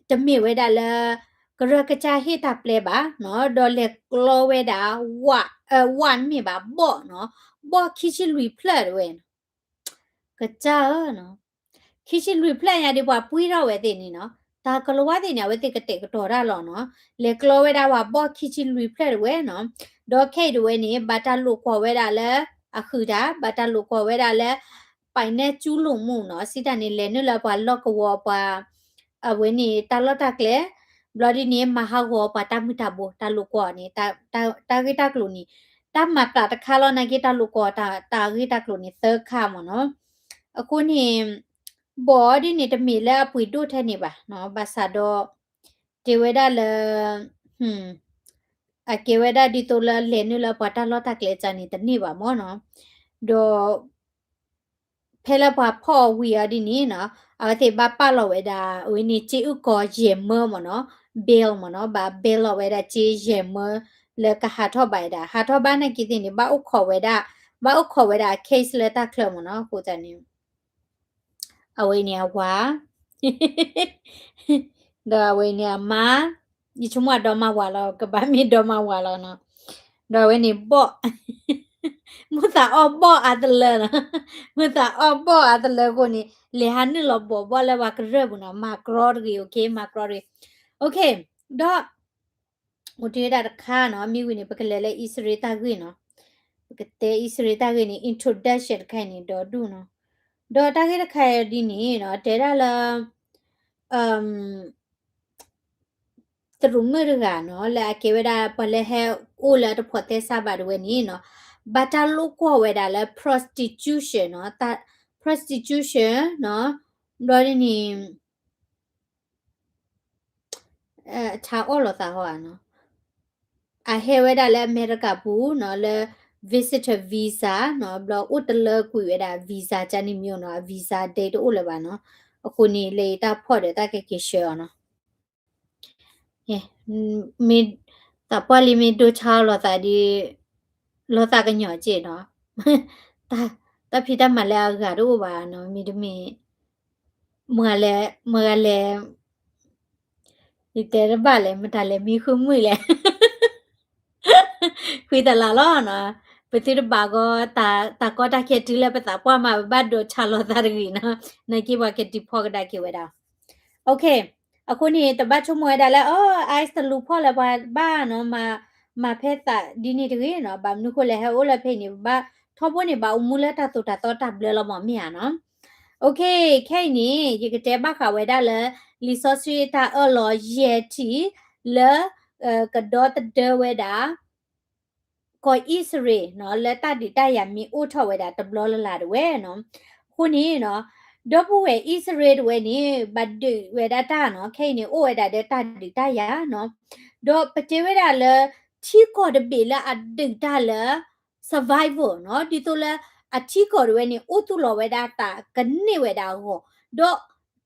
တမ့ၢ်ဝဲဒၣ်လၢ ကရၢၢ်ကစၢ်ဟ့ၣ်တၢ်ပျဲဘၣ်နီၤ, ဒီးလဲၤကျီဝဲဒၣ် ဝၣ် ဝၣ်တမ့ၢ်ဘၣ် ဘီၣ်နီၤ, ဘီၣ်ခံဆံလွံၢ်ဖျၢၣ်တဝဲနီၤ, ကစၢ်ဧၢနီၤ, ခံဆံလွံၢ်ဖျၢၣ်ညါဒ်ပှၤပှ့ၤထီၣ်ဝဲသ့ၣ်န့ၣ်နီၤ, တၢ်ကလီၤဝါသ့ၣ်န့ၣ် အဝဲသ့ၣ်ကတဲာ်ကတီၤတၢ်လီၤနီၤ, လဲၤကျီဝဲဒၣ်ပှၤဘီၣ်ခံဆံလွံၢ်ဖျၢၣ်တဝဲနီၤ, ဒီးခဲအံၤတဝဲန့ၣ် ဘၣ်တၢ်လိာ်ကွီၢ်ဝဲဒၣ်လၢ အဃုာ်တၢ် ဘၣ်တၢ်လိာ်ကွီၢ်ဝဲဒၣ်လၢ ပိုင်နက်ကျူးလွန်မှုနီၤ, စံးတၢ်န့ၣ် လဲၤနုာ်လၢပှၤလီၢ်ကဝီၤပှၤ အဝဲန့ၣ်တၢ်လီၢ်တၢ်ကျဲ, ဘျီဒ်န့ၣ် မၤဟးဂီၤပှၤတၢ်မုၢ်တၢ်ဘိ တၢ်လိာ်ကွီၢ်န့ၣ် တၢ်ဂ့ၢ်တၢ်ကျိၤန့ၣ် တၢ်မၤပျးတခါလီၤ နာ်က့တၢ်လိာ်ကွီၢ် တၢ်ဂ့ၢ်တၢ်ကျိၤန့ၣ် သၢခါမ့ၢ်နီၤ, အဃိန့ၣ် ဘီၣ်ဒ်န့ၣ် တမ့ၢ်လၢအပှ့ၤဒိၣ်ထဲန့ၣ်ဘၣ်နီၤ, ဘၣ်ဆၣ်ဒီး တဲဝဲဒၣ်လၢ အကဲဝဲဒၣ်ဒ်သိးလၢလဲၤနုာ်လၢပှၤတၢ်လီၢ်တၢ်ကျဲကန့ၣ်တန့ၢ်ဘၣ်မ့ၢ်နီၤ, ဒီး ဖဲလၢပှၤဖီၣ်အီၤဝံၤအီၤဒ်န့ၣ်နီၤ, အဝဲသ့ၣ်ဘၣ်ပာ်လီၤဝဲဒၣ် အဝဲန့ၣ် စ့အုၣ်ကီၤယဲၢ်မၢမ့ၢ်နီၤ, bail မ့ၢ်နီၤ, ဘၣ် bail လီၤဝဲဒၣ်စ့ယဲၢ်မၢ လၢကဟးထီၣ်ဘၣ်ဝဲဒၣ် ဟးထီၣ်ဘၣ်နာ်က့သ့ၣ်န့ၣ် ဘၣ်အိၣ်ခိးဝဲဒၣ် ဘၣ်အိၣ်ခိးဝဲဒၣ် case လၢတၢ်ချၢမ့ၢ်နီၤ, အဃိသတးန့ၣ် အဝဲန့ၣ်အဝၤ ဒီးအဝဲန့ၣ်အမါ, ယဆိကမိၣ်အဒီမါဝၤလီၤ, ကဘၣ်မ့ၢ်ဒီမါဝၤလီၤနီၤ, ဒီးအဝဲန့ၣ်ဘီၣ်, မုၢ်သးအီၣ်ဘီၣ်အါတလၢနီၤ, မုၢ်သးအီၣ်ဘီၣ်အါတလၢအဃိန့ၣ် လဲၤဟးနုာ်လီၤဘီၣ်ဘီၣ်လၢပှၤကရၢၢ်ပူၤနီၤ, မၤကြီတဂ့ၤ, okay, မၤကြီတဂ့ၤ, okay, ဒီး အိၣ်တ့ၢ်ဝဲဒၣ်တခါနီၤ, မ့ၢ်ဝံၤန့ၣ် ပကလဲၤလၢအံၣ်စရ့လးတၢ်ဂ့ၢ်နီၤ, ပကတဲအံၣ်စရ့လးတၢ်ဂ့ၢ်န့ၣ် introduction တခါအံၤန့ၣ် ဒီဒူၣ်နီၤ, ဒီးတၢ်ဂ့ၢ်တခါအံၤဒ်န့ၣ်နီၤ, တဲဒၣ်လၢ သရူးမုၣ်တဂၤနီၤ, လၢအကဲဝဲဒၣ်ပှၤလၢဟဲအိၣ်လၢအတဖိးသဲစးဘၣ်တဝဲန့ၣ်နီၤ, ဘၣ်တၢ်လိာ်ကွီၢ်ဝဲဒၣ်လၢ prostitution နီၤ, prostitution နီၤ, ဘျီဒ်န့ၣ် ဆါအီၣ်လိာ်သးဟီဧါနီၤ, အဟဲဝဲဒၣ်လၢအမဲရကၤပူၤနီၤ, လၢ visitor visa နီၤ, ဘျီအိၣ်တလၢကွံာ်ဝဲဒၣ် visa ကန့ၣ်မ့ၢ်နီၤ, အ visa ဒ့တအိၣ်လၢၤဘၣ်နီၤ, အဃိန့ၣ် လၢယတၢ်ဖီၣ်ဒီးတၢ်ကက့ၤဆှၢအီၤနီၤ, မ့ၢ် သးပှၢ်လံမ့ၢ်ဒိဆါအီၣ်လိာ်သးဒ် လိာ်သးကညီၤက့ၢ်နီၤ, တၢ်ဖံးတၢ်မၤလၢအဂၤတအိၣ်ဘၣ်နီၤ, မ့တမ့ၢ် မဂၤလဲၣ်, မဂၤလဲၣ်, ယတဲတဘၣ်လဲၣ်, မတၤလဲၣ်မံဃုမုၣ်လဲၣ်, ဃံတလးလီၤနီၤ, ပသုတဘၣ်ဂီၤ တၢ်ကီတၢ်ခဲတုၤလၢပသးပှၢ်မး ပဘၣ်ဒိဆါလိာ်သးတဂ့ၤနီၤ, နာ်က့ပှၤကဒုးဖီၣ်ကဒါက့ၤဝဲဒၣ် okay, အဃိန့ၣ် တဘၣ်ဆိကမိၣ်ဝဲဒၣ်လၢ အ ICE တလူၤဖီၣ်လၢပှၤဘၣ်နီၤ, မၤဖဲသးဒ်န့ၣ်တဂ့ၤနီၤ, ဘၣ်မနုၤဃိလဲၣ် ဟဲအိၣ်လၢဖဲအံၤန့ၣ် ဘၣ်ထီဘိန့ၣ် ဘၣ်အိၣ်မူလၢတၢ်သိၣ်တၢ်သီတၢ်ဘျၢလီၤမ့ၢ်ဧါနီၤ, okay, ခဲအံၤန့ၣ် ယကတဲဘၣ်ဃးဝဲဒၣ်လၢ လံာ်စီဆှံတၢ်အၢၣ်လီၤယဲၢ်ထံၣ် လၢ ကဒီသဒၢဝဲဒၣ် ကီၢ်အံၣ်စရ့လးနီၤ, လၢတၢ်ဒုးတၢ်ယၤမ့ၢ်အိၣ်ထီၣ်ဝဲဒၣ်တဘျီလၢ်လၢ်တဝဲနီၤ, အဃိန့ၣ်နီၤ, ဒီပုၢ်ဝဲၢ်အံၣ်စရ့လးတဝဲန့ၣ် ဘၣ်ဒုးဝဲဒၣ်တၢ်နီၤ, ခဲအံၤန့ၣ် အိၣ်ဝဲဒၣ်ဒီးတၢ်ဒုးတၢ်ယၤနီၤ, ဒီးပတဲဝဲဒၣ်လၢ ထံကီၢ်တဘ့ၣ်လၢအဒုးတၢ်လၢ survival နီၤ, ဒ်သိးလၢအထံကီၢ်တဝဲန့ၣ် အိၣ်သူၣ်လီၤဝဲဒၣ်သးကန့ၢ်ဝဲဒၣ်အဂီၢ်, ဒီး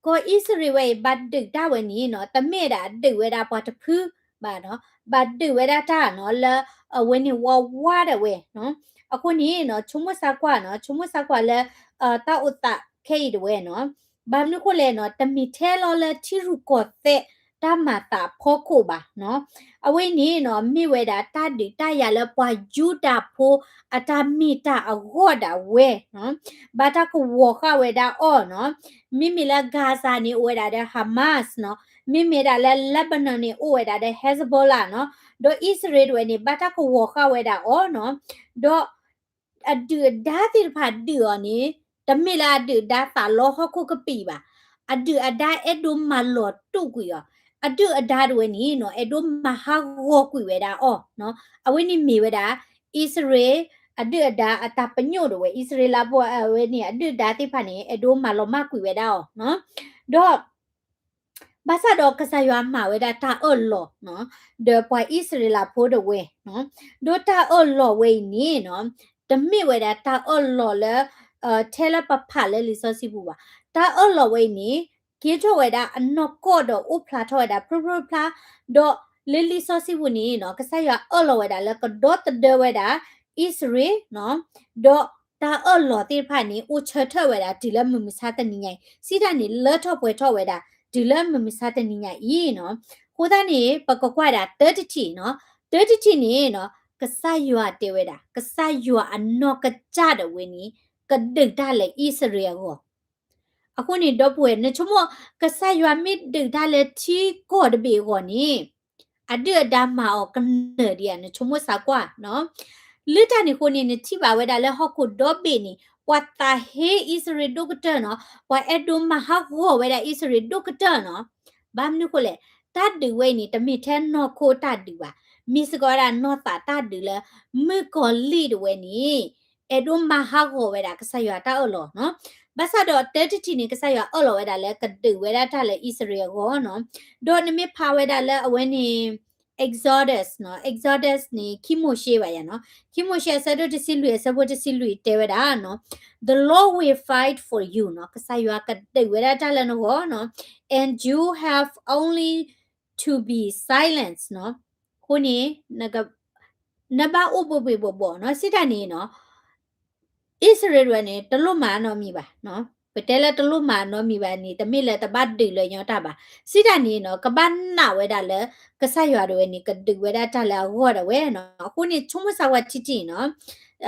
ကီၢ်အံၣ်စရ့လးဝဲအံၤ ဘၣ်ဒုးတၢ်ဝဲန့ၣ်နီၤ, တမ့ၢ်ဒၣ်အဒုးဝဲဒၣ်ပှၤတဖုဘၣ်နီၤ, ဘၣ်ဒုးဝဲဒၣ်တၢ်နီၤ လၢအဝဲန့ၣ်ဝးဝးဒၣ်ဝဲနီၤ, အဃိန့ၣ်နီၤ ဆိကမိၣ်ဆါကွၢ်နီၤ, ဆိကမိၣ်ဆါကွၢ်လၢ တၢ်အိၣ်သးခဲအံၤတဝဲနီၤ, ဘၣ်မနုၤဃိလဲၣ်နီၤ, တမ့ၢ်ထဲလီၤလၢထံရူၢ်ကီၢ်သဲးတၢ်မၤသးအဖီခိၣ်ဘၣ်နီၤ, အဝဲန့ၣ်နီၤ မ့ၢ်ဝဲဒၣ်တၢ်ဒုးတၢ်ယၤလၢပှၤယူဒၤဖိအတၢ်မ့ၢ်တၢ်အဂီၢ်ဒၣ်ဝဲနီၤ, ဘၣ်တၢ်ကဝီၤဃာ်ဝဲဒၣ်အီၤနီၤ, မ့မ့ၢ်လၢ Gaza န့ၣ် အိၣ်ဝဲဒၣ်ဒီး Hamas နီၤ, မ့မ့ၢ်ဒၣ်လၢ Lebanon န့ၣ် အိၣ်ဝဲဒၣ်ဒီး Hezbollah နီၤ, ဒီးအံၣ်စရ့လးတဝဲန့ၣ် ဘၣ်တၢ်ကဝီၤဃာ်ဝဲဒၣ်အီၤနီၤ, ဒီး အဒုၣ်အဒါသ့ၣ်တဖၣ်ဒုးအီၤန့ၣ် တမ့ၢ်လၢအဒုၣ်အဒါသးလီဟီၣ်ခိၣ်ကပံာ်ဘၣ်, အဒုၣ်အဒါအဲၣ်ဒိးမၤလီၤတူာ်ကွံာ်အီၤ, အဒုၣ်အဒါတဝဲန့ၣ်နီၤ အဲၣ်ဒိးမၤဟးဂီၤကွံာ်ဝဲဒၣ်အီၤနီၤ, အဝဲန့ၣ်မ့ၢ်ဝဲဒၣ် အံၣ်စရ့လး အဒုၣ်အဒါအတၢ်ပညိၣ်တဝဲ, အံၣ်စရ့လးဖိအဝဲန့ၣ် အဒုၣ်အဒါသ့ၣ်တဖၣ်န့ၣ် အဲၣ်ဒိးမၤလီၤမၢ်ကွံာ်ဝဲဒၣ်အီၤနီၤ, ဒီး ဘၣ်ဆၣ်ဒီးကစၢ်ယွၤမၤဝဲဒၣ်တၢ်အၢၣ်လီၤနီၤ, ဒီးပှၤအံၣ်စရ့လးဖိတဝဲနီၤ, ဒီးတၢ်အၢၣ်လီၤဝဲအံၤန့ၣ်နီၤ, တမ့ၢ်ဝဲဒၣ်တၢ်အၢၣ်လီၤလၢ ထဲလၢပဖးလၢလံာ်စီဆှံပူၤဘၣ်, တၢ်အၢၣ်လီၤဝဲအံၤန့ၣ် ကဲထီၣ်ဝဲဒၣ်အနီၢ်ကီၢ်ဒီးအိၣ်ဖျါထီၣ်ဝဲဒၣ်ဖျိဖျိဖျါ, ဒီးလၢလံာ်စီဆှံပူၤန့ၣ်နီၤ ကစၢ်ယွၤအၢၣ်လီၤဝဲဒၣ်လၢကဒီသဒၢဝဲဒၣ် အံၣ်စရ့လးနီၤ, ဒီးတၢ်အၢၣ်လီၤသ့ၣ်တဖၣ်န့ၣ် အိၣ်ဆၢထၢၣ်ဝဲဒၣ်တုၤလၢမုၢ်မဆါတနံၤညါအံၤ, စံးတၢ်န့ၣ် လၢထီၣ်ပှဲၤထီၣ်ဝဲဒၣ် တုၤလၢမုၢ်မဆါတနံၤညါအံၤနီၤ. အဃိသတးန့ၣ် ပကကွၢ်ဒၣ်တၢတထံၣ်နီၤ, တၢတထံၣ်န့ၣ်နီၤ ကစၢ်ယွၤတဲဝဲဒၣ် ကစၢ်ယွၤအနီၢ်ကစၢ်ဒၣ်ဝဲန့ၣ် ကဒုးတၢ်လၢအံၣ်စရ့လးအဂီၢ် အဃိန့ၣ် ဒီပုၢ်ဝဲၢ် နဆိကမိၣ် ကစၢ်ယွၤမ့ၢ်ဒုးတၢ်လၢထံကီၢ်တဘ့ၣ်အဂီၢ်န့ၣ် အဒုၣ်အဒါမၤအီၤကနၢၤဒံးဧါ နဆိကမိၣ်စးကွၢ်နီၤ. လၢတၢ်န့ၣ်အဃိန့ၣ် နထံၣ်ဘၣ်ဝဲဒၣ်လၢဟီၣ်ခိၣ်ဒီဘ့ၣ်န့ၣ် ပှၤသးဟ့အံၣ်စရ့လးဒိၣ်ကတၢၢ်နီၤ, ပှၤအဲၣ်ဒိးမၤဟးဂီၤဝဲဒၣ်အံၣ်စရ့လးဒိၣ်ကတၢၢ်နီၤ. ဘၣ်မနုၤဃိလဲၣ်, တၢ်ဒုးဝဲအံၤန့ၣ် တမ့ၢ်ထဲနီၢ်ခိတၢ်ဒုးဘၣ်, မ့ၢ်စ့ၢ်ကီးဝဲဒၣ်နီၢ်သးတၢ်ဒုးလၢ မုၣ်ကီၤလံၢ်တဝဲန့ၣ် အဲၣ်ဒိးမၤဟးဂီၤဝဲဒၣ်ကစၢ်ယွၤတၢ်အၢၣ်လီၤနီၤ. ဘၣ်ဆၣ်ဒီးတၢတထံၣ်န့ၣ် ကစၢ်ယွၤအၢၣ်လီၤဝဲဒၣ်လၢကဒုးဝဲဒၣ်တၢ်လၢအံၣ်စရ့လးအဂီၢ်နီၤ. ဒီးနမ့ၢ်ဖးဝဲဒၣ်လၢအဝဲန့ၣ် Exodus နီၤ, Exodus န့ၣ် ခံမိၤၡ့ဘၣ်ယၤနီၤ, ခံမိၤၡ့အဆၢဒိၣ်တဆံလွံၢ် အဆၢဖိတဆံလွံၢ်တဲဝဲဒၣ်နီၤ, The Lord will fight for you နီၤ, ကစၢ်ယွၤကဒုးဝဲဒၣ်တၢ်လၢနဂီၢ်နီၤ, and you have only to be silent နီၤ. အဃိန့ၣ် နက နဘၣ်အိၣ်ဘှ့ၣ်ဘှ့ၣ်ဘှီၣ်ဘှီၣ်နီၤ, စံးတၢ်န့ၣ်နီၤ အံၣ်စရ့လးတဝဲန့ၣ် တလိၣ်မၤနီတမံၤဘၣ်နီၤ, ပတဲလၢတလိၣ်မၤနီတမံၤဘၣ်န့ၣ် တမ့ၢ်လၢတဘၣ်ဒုးလၢညီတၢ်ဘၣ်, စံးတၢ်န့ၣ်နီၤ ကဘၣ်နာ်ဝဲဒၣ်လၢ ကစၢ်ယွၤတဝဲန့ၣ် ကဒုးဝဲဒၣ်တၢ်လၢအဂီၢ်ဒၣ်ဝဲနီၤ. အဃိန့ၣ် ဆိကမိၣ်စၢ်ဝဲထံထံၣ်နီၤ,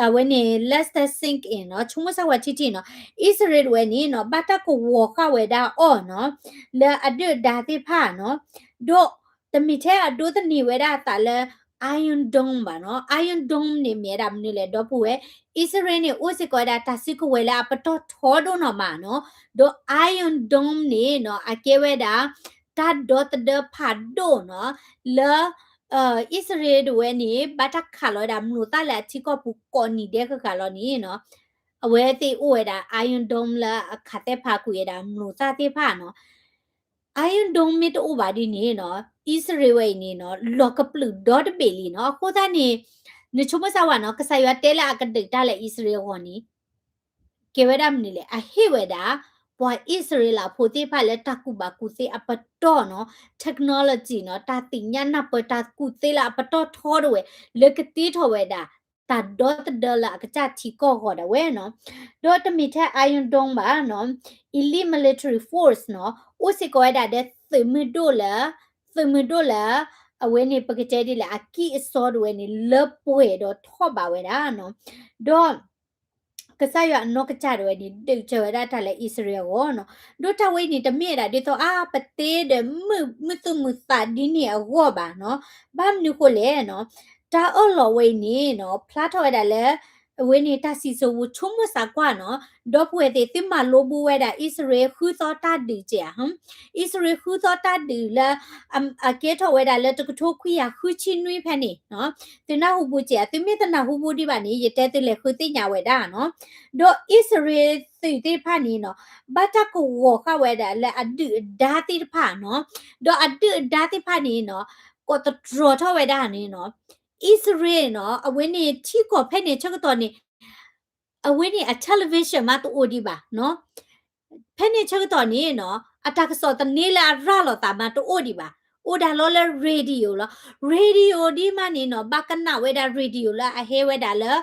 အဝဲန့ၣ် let that sink in နီၤ, ဆိကမိၣ်စၢ်ဝဲထံထံၣ်နီၤ, အံၣ်စရ့လးတဝဲန့ၣ်နီၤ ဘၣ်တၢ်ကဝီၤဃာ်ဝဲဒၣ်အီၤနီၤ လၢအဒုၣ်အဒါသ့ၣ်တဖၣ်နီၤ, ဒီးတမ့ၢ်ထဲအဒိးသန့ၤဝဲဒၣ်အသးလၢ Iron Dome ဘၣ်နီၤ, Iron Dome န့ၣ်မ့ၢ်ဝဲဒၣ်မနုၤလဲၣ် ဒီပုၢ်ဝဲၢ်, အံၣ်စရ့လးန့ၣ် အိၣ်စ့ၢ်ကီးဝဲဒၣ်တၢ်စုကဝဲၤလၢအပတီၢ်ထီဒိၣ်နီၢ်မးနီၤ, ဒီး Iron Dome န့ၣ်နီၤ အကဲဝဲဒၣ် တၢ်ဒီသဒၢဖးဒိၣ်နီၤ လၢ အံၣ်စရ့လးတဝဲန့ၣ် ဘၣ်တၢ်ခးလီၤဝဲဒၣ်မျိာ်သၣ်လၢအထံကီၢ်ပူၤကိးနံၤဒဲးဃၣ်ဃၣ်လီၤန့ၣ်နီၤ, အဝဲသ့ၣ်အိၣ်ဝဲဒၣ် Iron Dome လၢအခးသဲဖးကွံာ်ဝဲဒၣ်မျိာ်သၣ်သ့ၣ်တဖၣ်နီၤ. Iron Dome မ့ၢ်တအိၣ်ဘၣ်ဒ်န့ၣ်နီၤ အံၣ်စရ့လးဝဲအံၤန့ၣ်နီၤ လီၤကပျုၢ်ဒီတဘ့ၣ်လံနီၤ. အဃိသတးန့ၣ် နဆိကမိၣ်စၢ်ဝဲနီၤ ကစၢ်ယွၤတဲလၢအကဒုးတၢ်လၢအံၣ်စရ့လးအဂီၢ်န့ၣ် ကဲဝဲဒၣ်မနုၤလဲၣ်, အဟ့ၣ်ဝဲဒၣ် ပှၤအံၣ်စရ့လးဖိသ့ၣ်တဖၣ်လၢတၢ်ကူၣ်ဘၣ်ကူၣ်သ့အပတီၢ်နီၤ, technology နီၤ, တၢ်သ့ၣ်ညါနၢ်ပၢၢ်တၢ်ကူၣ်သ့လၢအပတီၢ်ထီတဝဲ လၢကတ့ထီၣ်ဝဲဒၣ် တၢ်ဒီသဒၢလၢအကစၢ်ထံကီၢ်ဂီၤဒၣ်ဝဲနီၤ. ဒီးတမ့ၢ်ထဲ Iron Dome ဘၣ်နီၤ, elite military force နီၤ, အိၣ်စ့ၢ်ကီးဝဲဒၣ်ဒီးသုးမုၢ်ဒိၣ်လၢ သုးမုၢ်ဒိၣ်လၢ အဝဲန့ၣ် ပကတဲဒ်လဲၣ် အကံၢ်အစီတဝဲန့ၣ် လၢပှဲၤဒီးထီၣ်ဘးဝဲဒၣ်နီၤ. ဒီး ကစၢ်ယွၤအနီၢ်ကစၢ်ဒၣ်ဝဲန့ၣ် ဒုးစၢၤဝဲဒၣ်တၢ်လၢအံၣ်စရ့လးအဂီၢ်နီၤ. ဒီးတၢ်ဝဲအံၤန့ၣ် တမ့ၢ်ဝဲဒၣ်ဒ်သိး အါ ပသ့ဒီးမုာ်သူၣ်မုာ်သးဒ်န့ၣ်အဂီၢ်ဘၣ်နီၤ. ဘၣ်မနုၤဃိလဲၣ်နီၤ, တၢ်အၢၣ်လီၤဝဲအံၤန့ၣ်နီၤ ဖျါထီၣ်ဝဲဒၣ်လၢ အဝဲန့ၣ်တၢ်စံၣ်စိၤဝဲ ဆိကမိၣ်စးကွၢ်နီၤ, ဒီပုၢ်ဝဲၢ်သ့ၣ် သုမၤလိဘူးဝဲဒၣ် အံၣ်စရ့လးဃုသီတၢ်ဒုးကဲးဧါ. အံၣ်စရ့လးဃုသီတၢ်ဒုးလၢ အကဲထီၣ်ဝဲဒၣ်လၢတကထိခွံကယၤဃုဆံနွံဖဲန့ၣ်နီၤ, သုနၢ်ဟူဘူးကဲးဧါ, သုမ့ၢ်တနၢ်ဟူဘူးဒံးဘၣ်န့ၣ် ယတဲသုလဲၤဃုသ့ၣ်ညါဝဲဒၣ်နီၤ. ဒီးအံၣ်စရ့လးသုးသ့ၣ်တဖၣ်န့ၣ်နီၤ ဘၣ်တၢ်ကဝီၤဃာ်ဝဲဒၣ်လၢအဒုၣ်အဒါသ့ၣ်တဖၣ်နီၤ, ဒီးအဒုၣ်အဒါသ့ၣ်တဖၣ်န့ၣ်နီၤ ကိးသတြီၤထီၣ်ဝဲဒၣ်န့ၣ်နီၤ, အံၣ်စရ့လးနီၤ အဝဲန့ၣ်ထံကီၢ်ဖဲန့ၣ်ဆၢကတီၢ်န့ၣ် အဝဲန့ၣ်အ television မးတအိၣ်ဒံးဘၣ်နီၤ. ဖဲန့ၣ်ဆၢကတီၢ်န့ၣ်နီၤ အတၢ်ကစီၣ်သန့လၢအရၤလီၤသးမးတအိၣ်ဒံးဘၣ်. အိၣ်ဒၣ်လီၤလၢ radio လီၤ. radio ဒ်မးန့ၣ်နီၤ ဘၣ်ကနၣ်ဝဲဒၣ် radio လၢအဟဲဝဲဒၣ်လၢ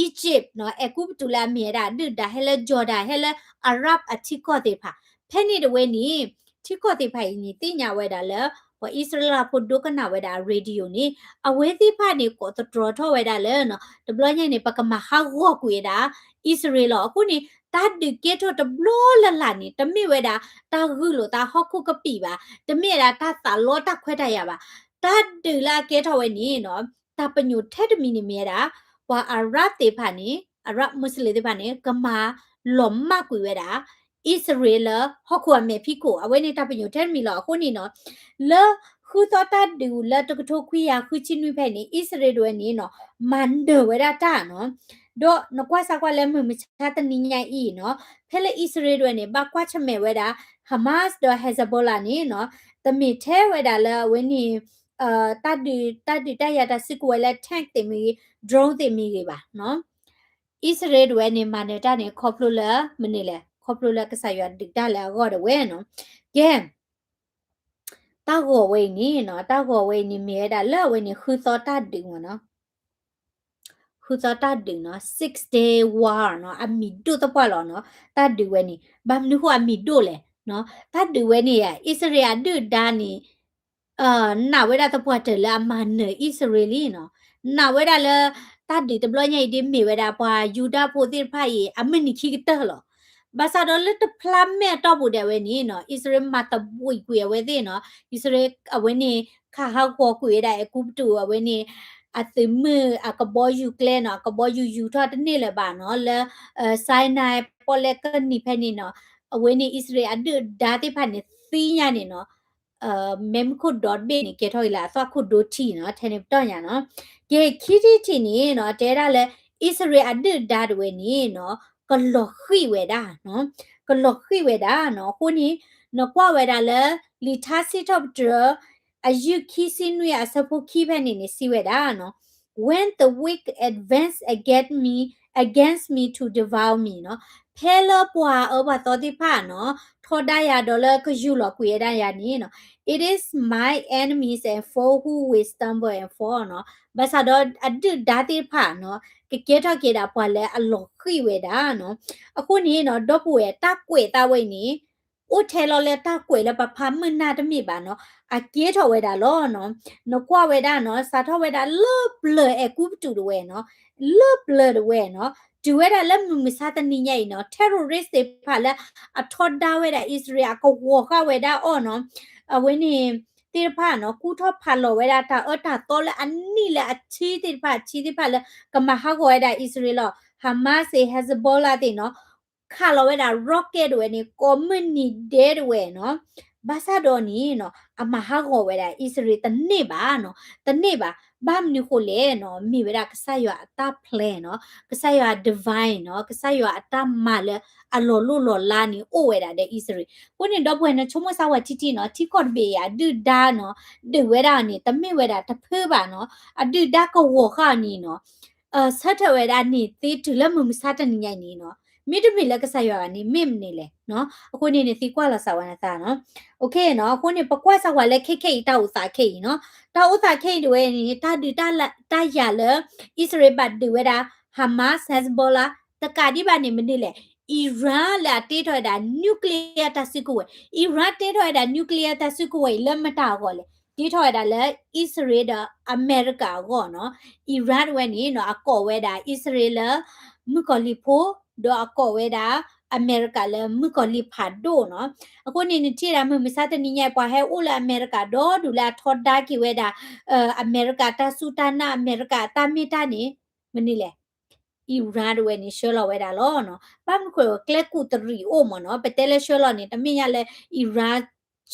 Egypt နီၤ, အဲၤကူပတူးလၢအမ့ၢ်ဝဲဒၣ်အဒုၣ်ဒါ ဟဲလၢ Jordan ဟဲလၢ Arab အထံကီၢ်သ့ၣ်တဖၣ်. ဖဲန့ၣ်တဝဲန့ၣ် ထံကီၢ်သ့ၣ်တဖၣ်အံၤန့ၣ် သ့ၣ်ညါဝဲဒၣ်လၢ ပှၤအံၣ်စရ့လးဖိဒိကနၣ်ဝဲဒၣ် radio န့ၣ် အဝဲသ့ၣ်တဖၣ်န့ၣ် ကိးသတြီၤထီၣ်ဝဲဒၣ်လၢနီၤ တဘျီညါန့ၣ် ပကမၤဟးဂီၤကွံာ်ဝဲဒၣ် အံၣ်စရ့လးလီၤ. အဃိန့ၣ် တၢ်ဒုးကဲထီၣ်တဘျီလၢ်လၢ်န့ၣ် တမ့ၢ်ဝဲဒၣ်တၢ်ဂုာ်လိာ်သးဟီၣ်ခိၣ်ကပံာ်ဘၣ်, တမ့ၢ်ဝဲဒၣ်တၢ်သးလီတၢ်ခွဲးတၢ်ယာ်ဘၣ်. တၢ်ဒုးလၢအကဲထီၣ်ဝဲန့ၣ်နီၤ တၢ်ပညိၣ်ထဲတမံၤန့ၣ်မ့ၢ်ဝဲဒၣ် ပှၤ Arab သ့ၣ်တဖၣ်န့ၣ် Arab Muslim သ့ၣ်တဖၣ်န့ၣ် ကမၤလီၤမၢ်ကွံာ်ဝဲဒၣ် အံၣ်စရ့လးလၢဟီၣ်ခိၣ်အမဲာ်ဖံးခိၣ် အဝဲန့ၣ်တၢ်ပညိၣ်ထဲတမံၤလီၤ. အဃိန့ၣ်နီၤ လၢဃုသီတၢ်ဒုးလၢတကထိခွံကယၤဃုဆံနွံဖဲန့ၣ် အံၣ်စရ့လးတဝဲန့ၣ်နီၤ မၤနၢၤဝဲဒၣ်တၢ်နီၤ. ဒီးနကွၢ်စၢ်ကွၢ်လၢမုၢ်မဆါတနံၤညါအံၤနီၤ ဖဲလၢအံၣ်စရ့လးတဝဲန့ၣ် ဘၣ်ကွၢ်ဆၢၣ်မဲာ်ဝဲဒၣ် Hamas ဒီး Hezbollah န့ၣ်နီၤ တမ့ၢ်ထဲဝဲဒၣ်လၢအဝဲန့ၣ် တၢ်ဒုး တၢ်ဒုးတၢ်ယၤတၢ်စုကဝဲၤလၢ tank သ့ၣ်မ့ၢ်ဂ့ၤ drone သ့ၣ်မ့ၢ်ဂ့ၤဘၣ်နီၤ. အံၣ်စရ့လးတဝဲန့ၣ် မၤနၢၤတၢ်န့ၣ် ခီဖျိလၢမနုၤလဲၣ်, ခီဖျိလၢကစၢ်ယွၤဒုးတၢ်လၢအဂီၢ်ဒၣ်ဝဲနီၤ. ကဲ တၢ်ဂီၤဝဲအံၤန့ၣ်နီၤ, တၢ်ဂီၤဝဲအံၤန့ၣ် မ့ၢ်ဝဲဒၣ်လၢအဝဲန့ၣ် ဃုသီတၢ်ဒုးမ့ၢ်နီၤ. ဃုသီတၢ်ဒုးနီၤ, Six Day War နီၤ, အမံၤဒိၣ်သပှၢ်လီၤနီၤ. တၢ်ဒုးဝဲန့ၣ် ဘၣ်မနုၤဃိအမံၤဒိၣ်လဲၣ်နီၤ. တၢ်ဒုးဝဲန့ၣ် အံၣ်စရ့လးအဒုၣ်ဒါန့ၣ် နာ်ဝဲဒၣ်သပှၢ်တၢၢ်လၢအမၤနၢၤအံၣ်စရ့လးလံနီၤ. နာ်ဝဲဒၣ်လၢ တၢ်ဒုးတဘျီညါအံၤဒ်မ့ၢ်ဝဲဒၣ်ပှၤယူဒၤဖိသ့ၣ်တဖၣ်အံၤ အမုၢ်နံၤခံကတၢၢ်လီၤ. ဘၣ်ဆၣ်ဒီးလၢတဖျါမဲာ်အတီၢ်ပူၤဒၣ်ဝဲန့ၣ်နီၤ, အံၣ်စရ့လးမၤသဘှံးကွံာ်အဝဲသ့ၣ်နီၤ, အံၣ်စရ့လးအဝဲန့ၣ် ခးဟးဂီၤကွံာ်ဝဲဒၣ်အဲၤကူပတူးအဝဲန့ၣ် အသုးမုၢ်အကဘီယူၤကျဲနီၤ, အကဘီယူၤယူၤထီၣ်တန့ၢ်လၢၤဘၣ်နီၤ, လၢ Sinai ပီၣ်လဲၣ်ကနံၤဖဲန့ၣ်နီၤ, အဝဲန့ၣ်အံၣ်စရ့လးအဒုၣ်ဒါသ့ၣ်တဖၣ်န့ၣ်သံညါန့ၣ်နီၤ, မဲးမုၢ်ခိၣ်ဒီဘ့ၣ်န့ၣ် ကဲထီၣ်က့ၤလၢအသွၣ်ခိၣ်ဒိထံနီၤ, ထဲန့ၣ်ပတီၢ်ညါနီၤ. ကဲ ခံထံၣ်တထံၣ်န့ၣ်နီၤ, တဲဒၣ်လၢ အံၣ်စရ့လးအဒုၣ်ဒါတဝဲန့ၣ်နီၤ, ကလီၤဃံၣ်ဝဲဒၣ်, ကလီၤဃံၣ်ဝဲဒၣ်နီၤ. အဃိန့ၣ် နကွၢ်ဝဲဒၣ်လၢ လံာ်ထါစံးထီၣ်ပတြၢၤ အယုၢ်ခံဆံနွံအဆၢဖိခံဖဲန့ၣ်န့ၣ် စံးဝဲဒၣ်နီၤ, When the wicked advance against me, against me to devour me နီၤ, ဖဲလၢပှၤအၢပှၤသီသ့ၣ်တဖၣ်နီၤ, ထီဒါယၤဒီးလၢကယူၢ်လီၤကွံာ်ဝဲဒၣ်ယၤန့ၣ်နီၤ, it is my enemies and foe who will stumble and fall နီၤ. ဘၣ်ဆၣ်ဒီးအဒုၣ်ဒါသ့ၣ်တဖၣ်နီၤ, ကကဲထီၣ်က့ၤဒၣ်ပှၤလၢအလီၤဃံၣ်ဝဲဒၣ်နီၤ. အဃိန့ၣ်နီၤ, ဒီပုၢ်ဝဲၢ် တၢ်ကွဲးသးဝဲအံၤန့ၣ် အိၣ်ထဲလီၤလၢတၢ်ကွဲးလၢပဖးမုၢ်နၢ်တမ့ၢ်ဘၣ်နီၤ, အကဲထီၣ်ဝဲဒၣ်လီၤနီၤ. နကွၢ်ဝဲဒၣ်နီၤ, စးထီၣ်ဝဲဒၣ်လၢပျၢၤအဲၤကူပတူးတဝဲနီၤ, လၢပျၢၤတဝဲနီၤ, တုၤဝဲဒၣ်လၢမုၢ်မဆါတနံၤညါအံၤနီၤ, terrorist သ့ၣ်တဖၣ်လၢအထီဒါဝဲဒၣ်အံၣ်စရ့လး အကဝီၤဃာ်ဝဲဒၣ်အီၤနီၤ, အဝဲန့ၣ်သ့ၣ်တဖၣ်နီၤ, ကူၣ်ထီၣ်ဖးလီၤဝဲဒၣ်တၢ်အၢတၢ်သီလၢအနံၣ်လၢအဆံသ့ၣ်တဖၣ်, အဆံသ့ၣ်တဖၣ်လၢကမၤဟးဂီၤဝဲဒၣ်အံၣ်စရ့လးလီၤ. Hamas သ့ၣ် Hezbollah သ့ၣ်နီၤ, ခးလီၤဝဲဒၣ် rocket တဝဲန့ၣ် ကိးမုၢ်နံၤဒဲးတဝဲနီၤ, ဘၣ်ဆၣ်ဒီးန့ၣ်နီၤ, အမၤဟးဂီၤဝဲဒၣ်အံၣ်စရ့လးတန့ၢ်ဘၣ်နီၤ, တန့ၢ်ဘၣ်. ဘၣ်မနုၤဃိလဲၣ်နီၤ, မ့ၢ်ဝဲဒၣ်ကစၢ်ယွၤအတၢ် plan နီၤ, ကစၢ်ယွၤ divine နီၤ, ကစၢ်ယွၤအတၢ်မၤလၢအလီၤလိၢ်လီၤလးန့ၣ် အိၣ်ဝဲဒၣ်ဒီးအံၣ်စရ့လး. အဃိန့ၣ် ဒီပုၢ်ဝဲၢ် နဆိကမိၣ်စၢ်ဝဲထံထံနီၤ, ထံကီၢ်တဘ့ၣ်အံၤအဒုၣ်ဒါနီၤ, ဒုးဝဲဒၣ်န့ၣ် တမ့ၢ်ဝဲဒၣ်တဖုဘၣ်နီၤ, အဒုၣ်ဒါကဝီၤဃာ်န့ၣ်နီၤ ဆၢထၢၣ်ဝဲဒၣ်န့ၣ် သ့တုၤလၢမုၢ်မဆါတနံၤညါအံၤန့ၣ်နီၤ, မ့တမ့ၢ်လၢကစၢ်ယွၤဂၤန့ၣ် မ့ၢ်မနုၤလဲၣ်နီၤ. အဃိန့ၣ် နသံကွၢ်လီၤစၢ်ဝဲနသးနီၤ. အဃိန့ၣ် ပကွၢ်စၢ်ဝဲလၢခဲခဲအံၤတၢ်အိၣ်သးခဲအံၤနီၤ, တၢ်အိၣ်သးခဲအံၤတဝဲန့ၣ် တၢ်ဒုးတၢ်ယၤလၢ အံၣ်စရ့လးဘၣ်ဒုးဝဲဒၣ် Hamas Hezbollah တကးဒံးဘၣ်န့ၣ် မနုၤလဲၣ်, Iran လၢအတ့ထီၣ်ဝဲဒၣ် nuclear တၢ်စုကဝဲၤ, Iran တ့ထီၣ်ဝဲဒၣ် nuclear တၢ်စုကဝဲၤအံၤလၢမတၤအဂီၢ်လဲၣ်, တ့ထီၣ်ဝဲဒၣ်လၢအံၣ်စရ့လးဒီးအမဲရကၤအဂီၢ်နီၤ. Iran တဝဲန့ၣ်နီၤ အကိးဝဲဒၣ်အံၣ်စရ့လးလၢ မုၣ်ကီၤလံၢ်ဖိ, ဒီးအကိးဝဲဒၣ်အမဲရကၤလၢမုၣ်ကီၤလံၢ်ဖးဒိၣ်နီၤ. အဃိန့ၣ် နထံၣ်ဒၣ်မုၢ်မဆါတနံၤညါ ပှၤဟဲအိၣ်လၢအမဲရကၤဒီဒူၣ်လၢအထီဒါက့ၤဝဲဒၣ် အမဲရကၤတၢ်စူၢ်တၢ်နာ် အမဲရကၤအတၢ်မ့ၢ်တၢ်န့ၣ် မနုၤလဲၣ် Iran တဝဲန့ၣ် ဆှၢလီၤဝဲဒၣ်လီၤနီၤ. ဘၣ်မနုၤဃိ ကျဲကူၣ်တရံးအိၣ်မ့ၢ်နီၤ, ပတဲလၢဆှၢလီၤန့ၣ် တမ့ၢ်ညါလၢ Iran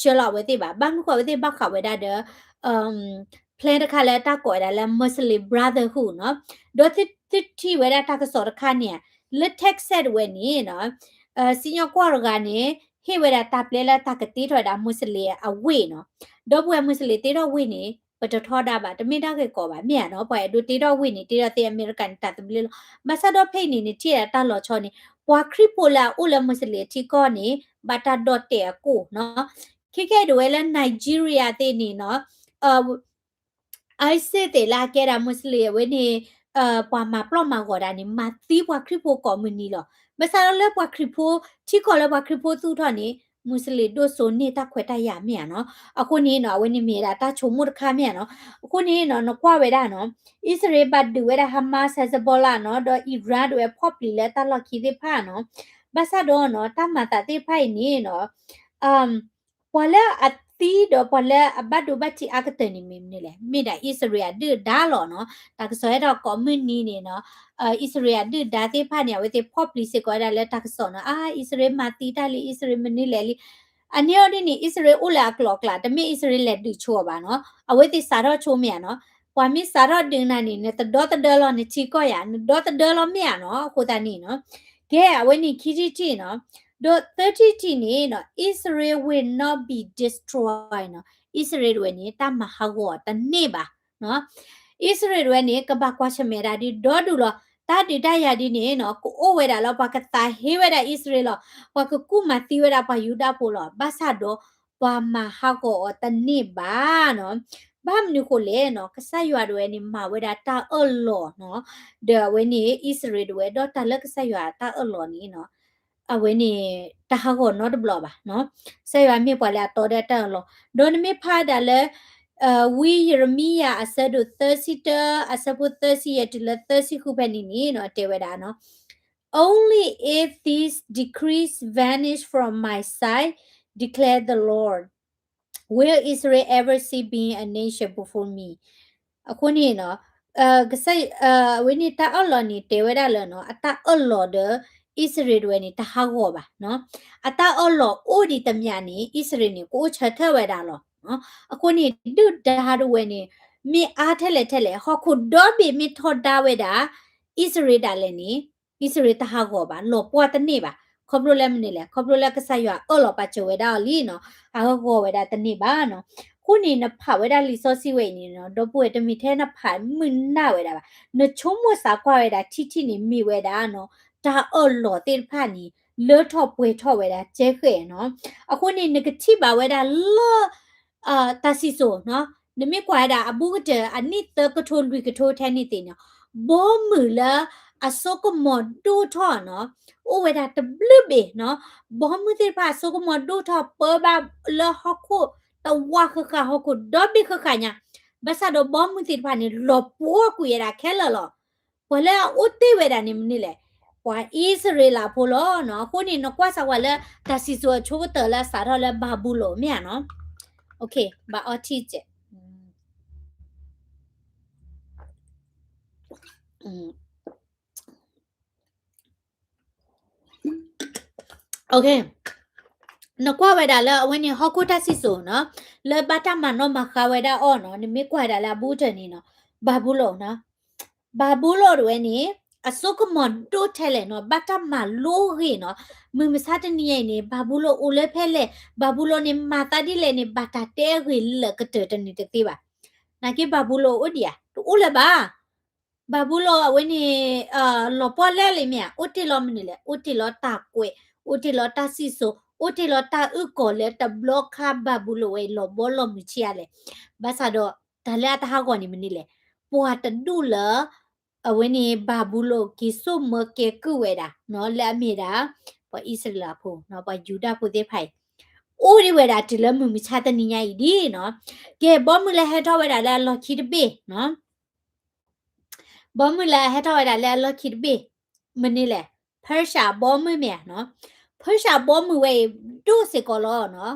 ဆှၢလီၤအဝဲသ့ၣ်ဘၣ်. ဘၣ်မနုၤဃိအဝဲသ့ၣ်ဘၣ်ဃးဝဲဒၣ်ဒီး plan တခါလၢတၢ်ကိးဝဲဒၣ်လၢ Muslim Brotherhood နီၤ. ဒီးသုထံၣ်ဝဲဒၣ်တၢ်ကစီၣ်တခါန့ၣ် လၢ Texas တဝဲန့ၣ်နီၤ စံၣ်ညီၣ်ကွီၢ်တဂၤန့ၣ် ဟ့ၣ်ဝဲဒၣ်တၢ်ပျဲလၢတၢ်ကတ့ထီၣ်ဝဲဒၣ် Muslim အဝ့ၢ်နီၤ. ဒီပုၢ်ဝဲၢ် Muslim တ့ထီၣ်ဝ့ၢ်န့ၣ် ပတထီဒါဘၣ်, တမ့ၢ်တၢ်ဂ့ၢ်ကီဘၣ် မ့ၢ်ဧါနီၤ. ပှၤအဲၣ်ဒိးတ့ထီၣ်ဝ့ၢ်န့ၣ် တ့ထီၣ်သ့အမဲရကၤန့ၣ် တၢ်သဘျ့လီၤ. ဘၣ်ဆၣ်ဒီးဖဲအံၤန့ၣ် နထံၣ်ဒၣ်တၢ်လီၤဆီန့ၣ် ပှၤခရံာ်ဖိလၢအအိၣ်လၢ Muslim ထံကီၢ်န့ၣ် ဘၣ်တၢ်ဒီၣ်တဲာ်အကိၣ်နီၤ. ခဲကဲအံၤတဝဲလၢ Nigeria သ့ၣ်န့ၣ်နီၤ ISIS သ့ၣ်လၢအကဲဒၣ် Muslim အဝဲန့ၣ် ပှၤမၤပျီၢ်မၤဂီၤဒၣ်န့ၣ် မၤသံပှၤခရံာ်ဖိကိးမုၢ်နံၤလီၤ. ဘၣ်ဆၣ်ဒီးလၢပှၤခရံာ်ဖိ ထံကီၢ်လၢပှၤခရံာ်ဖိသူၣ်ထီၣ်န့ၣ် Muslim ဒိၣ်စိန့ၢ်တၢ်ခွဲးတၢ်ယာ်မ့ၢ်ဧါနီၤ. အဃိန့ၣ်နီၤ အဝဲန့ၣ်မ့ၢ်ဝဲဒၣ်တၢ်ဆိကမိၣ်တခါမ့ၢ်ဧါနီၤ. အဃိန့ၣ်နီၤ နကွၢ်ဝဲဒၣ်နီၤ အံၣ်စရ့လးဘၣ်ဒုးဝဲဒၣ် Hamas Hezbollah နီၤ ဒီး Iran ဒုးဝဲဖီၣ်ပျံၤလၢတၢ်လီၢ်ခံသ့ၣ်တဖၣ်နီၤ. ဘၣ်ဆၣ်ဒီးနီၤ တၢ်မၤသးသ့ၣ်တဖၣ်အံၤန့ၣ်နီၤ ပှၤလၢအသံဒီးပှၤလၢအဘၣ်ဒိဘၣ်ထံးအါကတၢၢ်န့ၣ်မ့ၢ်မနုၤလဲၣ်, မ့ၢ်ဒၣ်အံၣ်စရ့လးအဒုၣ်အဒါလီၤနီၤ. တၢ်ကစီၣ်ဟဲထီၣ်ကိးမုၢ်နံၤန့ၣ်နီၤ အံၣ်စရ့လးအဒုၣ်အဒါသ့ၣ်တဖၣ်န့ၣ် အဝဲသ့ၣ်ဖီၣ်ပျံၤစ့ၢ်ကီးဝဲဒၣ်လၢတၢ်ကစီၣ်နီၤ အါ အံၣ်စရ့လးမၤသံတၢ်လံ အံၣ်စရ့လးမနုၤလဲၣ်လံ. အန့ၣ်အီၤဒ်န့ၣ် အံၣ်စရ့လးအိၣ်လၢအကျိၤအကျဲ တမ့ၢ်အံၣ်စရ့လးလဲၤဒုးဆိအီၤဘၣ်နီၤ. အဝဲသ့ၣ်စးထီၣ်ဆိမ့ၢ်ဧါနီၤ. ပှၤမ့ၢ်စးထီၣ်ဒုးနၤန့ၣ် နတဒီသဒၢလီၤ နထံကီၢ်ယၤ နဒီသဒၢလီၤမ့ၢ်ဧါနီၤ. အဃိသတးန့ၣ်နီၤ ကဲ အဝဲန့ၣ်ခံထံၣ်တထံၣ်နီၤ ဒီးသၢထံၣ်တထံၣ်န့ၣ်နီၤ Israel will not be destroyed နီၤ. အံၣ်စရ့လးတဝဲန့ၣ် တၢ်မၤဟးဂီၤတန့ၢ်ဘၣ်နီၤ. အံၣ်စရ့လးတဝဲန့ၣ် ကဘၣ်ကွၢ်ဆၢၣ်မဲာ်ဒၣ်ဒ်ဒီဒူၣ်လီၤ. တၢ်ဒုးတၢ်ယၤဒ်န့ၣ်နီၤ ကအိၣ်ဝဲဒၣ်လၢပှၤကသးဟ့ဝဲဒၣ်အံၣ်စရ့လးလီၤ. ပှၤကကူၣ်မၤသံဝဲဒၣ်ပှၤယူဒၤဖိလီၤ. ဘၣ်ဆၣ်ဒီး ပှၤမၤဟးဂီၤအီၤတန့ၢ်ဘၣ်နီၤ. ဘၣ်မနုၤဃိလဲၣ်နီၤ, ကစၢ်ယွၤဒၣ်ဝဲန့ၣ် မၤဝဲဒၣ်တၢ်အၢၣ်လီၤနီၤ, ဒီးအဝဲန့ၣ် အံၣ်စရ့လးဒၣ်ဝဲ ဒီးတၢ်လၢကစၢ်ယွၤတၢ်အၢၣ်လီၤန့ၣ်နီၤ အဝဲန့ၣ် တၢ်ဟးဂီၤနီတဘျီဘၣ်နီၤ. ကစၢ်ယွၤမ့ၢ်ပှၤလၢအတီဒီးတၢ်အၢၣ်လီၤ. ဒီးနမ့ၢ်ဖးဒၣ်လၢ ဝံယံးရမံယၤအဆၢဒိၣ်သၢဆံတၢ အဆၢဖိသၢဆံယဲၢ်တုၤလၢသၢဆံဃုဖဲန့ၣ်န့ၣ်နီၤ တဲဝဲဒၣ်နီၤ, Only if these decrees vanish from my sight, declare the Lord, will Israel ever cease being a nation before me. အဃိန့ၣ်နီၤ ကစၢ် အဝဲန့ၣ်တၢ်အၢၣ်လီၤန့ၣ် တဲဝဲဒၣ်လၢနီၤ အတၢ်အၢၣ်လီၤဒီး အံၣ်စရ့လးဒၣ်ဝဲန့ၣ် တဟးဂီၤဘၣ်နီၤ. အတၢ်အၢၣ်လီၤအိၣ်ဒံးတမံၤန့ၣ် အံၣ်စရ့လးန့ၣ် ကအိၣ်ဆၢထၢၣ်ဝဲဒၣ်လီၤ. အဃိန့ၣ် ဒုၣ်ဒါဒၣ်ဝဲန့ၣ် မ့ၢ်အါထဲလဲၣ်ထဲလဲၣ် ဟီၣ်ခိၣ်ဒီဘ့ၣ်မ့ၢ်ထီဒါဝဲဒၣ် အံၣ်စရ့လးဒၣ်လဲာ်န့ၣ် အံၣ်စရ့လးတဟးဂီၤဘၣ်, လီၤပှီၢ်တန့ၢ်ဘၣ်. ခီဖျိလၢမနုၤလဲၣ်, ခီဖျိလၢကစၢ်ယွၤအၢၣ်လီၤပာ်စၢၤဝဲဒၣ်အီၤလံနီၤ, အဟးဂီၤဝဲဒၣ်တန့ၢ်ဘၣ်နီၤ. အဃိန့ၣ် နဖးဝဲဒၣ်လံာ်စီဆှံဝဲအံၤန့ၣ်နီၤ ဒီပုၢ်ဝဲၢ် တမ့ၢ်ထဲနဖးမုာ်နၢ်ဝဲဒၣ်ဘၣ်, နဆိကမိၣ်သးကွၢ်ဝဲဒၣ်ထံထံန့ၣ် မ့ၢ်ဝဲဒၣ်နီၤ တၢ်အၢၣ်လီၤသ့ၣ်တဖၣ်န့ၣ် လၢထီၣ်ပှဲၤထီၣ်ဝဲဒၣ်ကဲဃဲနီၤ. အဃိန့ၣ် နကထံၣ်ဘၣ်ဝဲဒၣ်လၢ တၢ်စံၣ်စိၤနီၤ, နမ့ၢ်ကွၢ်ဝဲဒၣ်အဘူးကတၢၢ် အနံၣ်သၢကထိလွံၢ်ကထိထဲန့ၣ်သ့ၣ်နီၤ, ဘီမုၢ်လၢအစိကမီၤဒိၣ်ထီၣ်နီၤ, အိၣ်ဝဲဒၣ်တဘျုးဘ့ၣ်နီၤ, ဘီမုၢ်သ့ၣ်တဖၣ်အစိကမီၤဒိၣ်ထီၣ် ပၢဘၣ်လၢဟီၣ်ခိၣ်တဝးဃၣ်ဃၣ် ဟီၣ်ခိၣ်ဒီဘ့ၣ်ဃၣ်ဃၣ်ညါ, ဘၣ်ဆၣ်ဒီးဘီမုၢ်သ့ၣ်တဖၣ်န့ၣ် လီၤပှီၢ်ကွံာ်ဝဲဒၣ်ခဲလၢာ်လီၤ. ပှၤလၢအအိၣ်တ့ၢ်ဝဲဒၣ်န့ၣ်မနုၤလဲၣ်, ပှၤအံၣ်စရ့လးဖိလီၤနီၤ. အဃိန့ၣ် နကွၢ်စးဝဲလၢတၢ်စံၣ်စိၤအဆိကတၢၢ်လၢအစးထီၣ်လၢဘၤဘူလိၣ်မ့ၢ်ဧါနီၤ, ဘၣ်အီထံၣ်ကဲး နကွၢ်ဝဲဒၣ်လၢအဝဲန့ၣ် ဟီၣ်ခိၣ်တၢ်စံၣ်စိၤနီၤ, လၢဘၣ်တၢ်မၤနီၣ်မၤဃါဝဲဒၣ်အီၤနီၤ, နမ့ၢ်ကွၢ်ဒၣ်လၢအဘူးကတၢၢ်န့ၣ်နီၤ, ဘၤဘူလိၣ်နီၤ, ဘၤဘူလိၣ်ဒၣ်ဝဲန့ၣ် အစိကမီၤဒိၣ်ထဲလဲၣ်နီၤ, ဘၣ်တၢ်မၤလိဂ့ၤနီၤ, မုၢ်မဆါတနံၤညါအံၤန့ၣ် ဘၤဘူလိၣ်အိၣ်လၢဖဲလဲၣ်, ဘၤဘူလိၣ်န့ၣ် မၤသးဒ်လဲၣ်န့ၣ် ဘၣ်တၢ်တဲဂ့ၤလၢာ်ကတၢၢ်တန့ၢ်တသ့ဘၣ်. နာ်က့ဘၤဘူလိၣ်အိၣ်ဒံးဧါ, တအိၣ်လၢၤဘၣ်. ဘၤဘူလိၣ်အဝဲန့ၣ် လီၤပှီၢ်လဲၣ်လံမ့ၢ်ဧါ, အိၣ်တ့ၢ်လီၤမနုၤလဲၣ်, အိၣ်တ့ၢ်လီၤတၢ်ကွဲး, အိၣ်တ့ၢ်လီၤတၢ်စံၣ်စိၤ, အိၣ်တ့ၢ်လီၤတၢ်အုၣ်ကီၤလၢတဘျီခါဘၤဘူလိၣ်ဝဲအံၤ လီၤဘီလီၤမုၢ်ဆံးအါလဲၣ်. ဘၣ်ဆၣ်ဒီး တၢ်လၢအတဟးဂီၤန့ၣ်မနုၤလဲၣ်, ပှၤတဒူၣ်လၢ အဝဲန့ၣ် ဘၤဘူလိၣ်က့ၤစိာ်မၢကဲကုၢ်ဝဲဒၣ်နီၤ လၢအမ့ၢ်ဒၣ် ပှၤအံၣ်စရ့လးဖိနီၤ, ပှၤယူဒၤဖိသ့ၣ်တဖၣ်အံၤ အိၣ်ဒံးဝဲဒၣ်တုၤလၢမုၢ်မဆါတနံၤညါအံၤဒ်နီၤ. ကဲ ဘီမုၢ်လၢဟဲထီၣ်ဝဲဒၣ်လၢအလီၢ်ခံတဘ့ၣ်နီၤ, ဘီမုၢ်လၢအဟဲထီၣ်ဝဲဒၣ်လၢအလီၢ်ခံတဘ့ၣ် မနုၤလဲၣ်, ဖၢၣ်ရှးဘီမုၢ်မ့ၢ်ဧါနီၤ. ဖၢၣ်ရှးဘီမုၢ်ဝဲအံၤဒိၣ်စ့ၢ်ကီးလီၤနီၤ,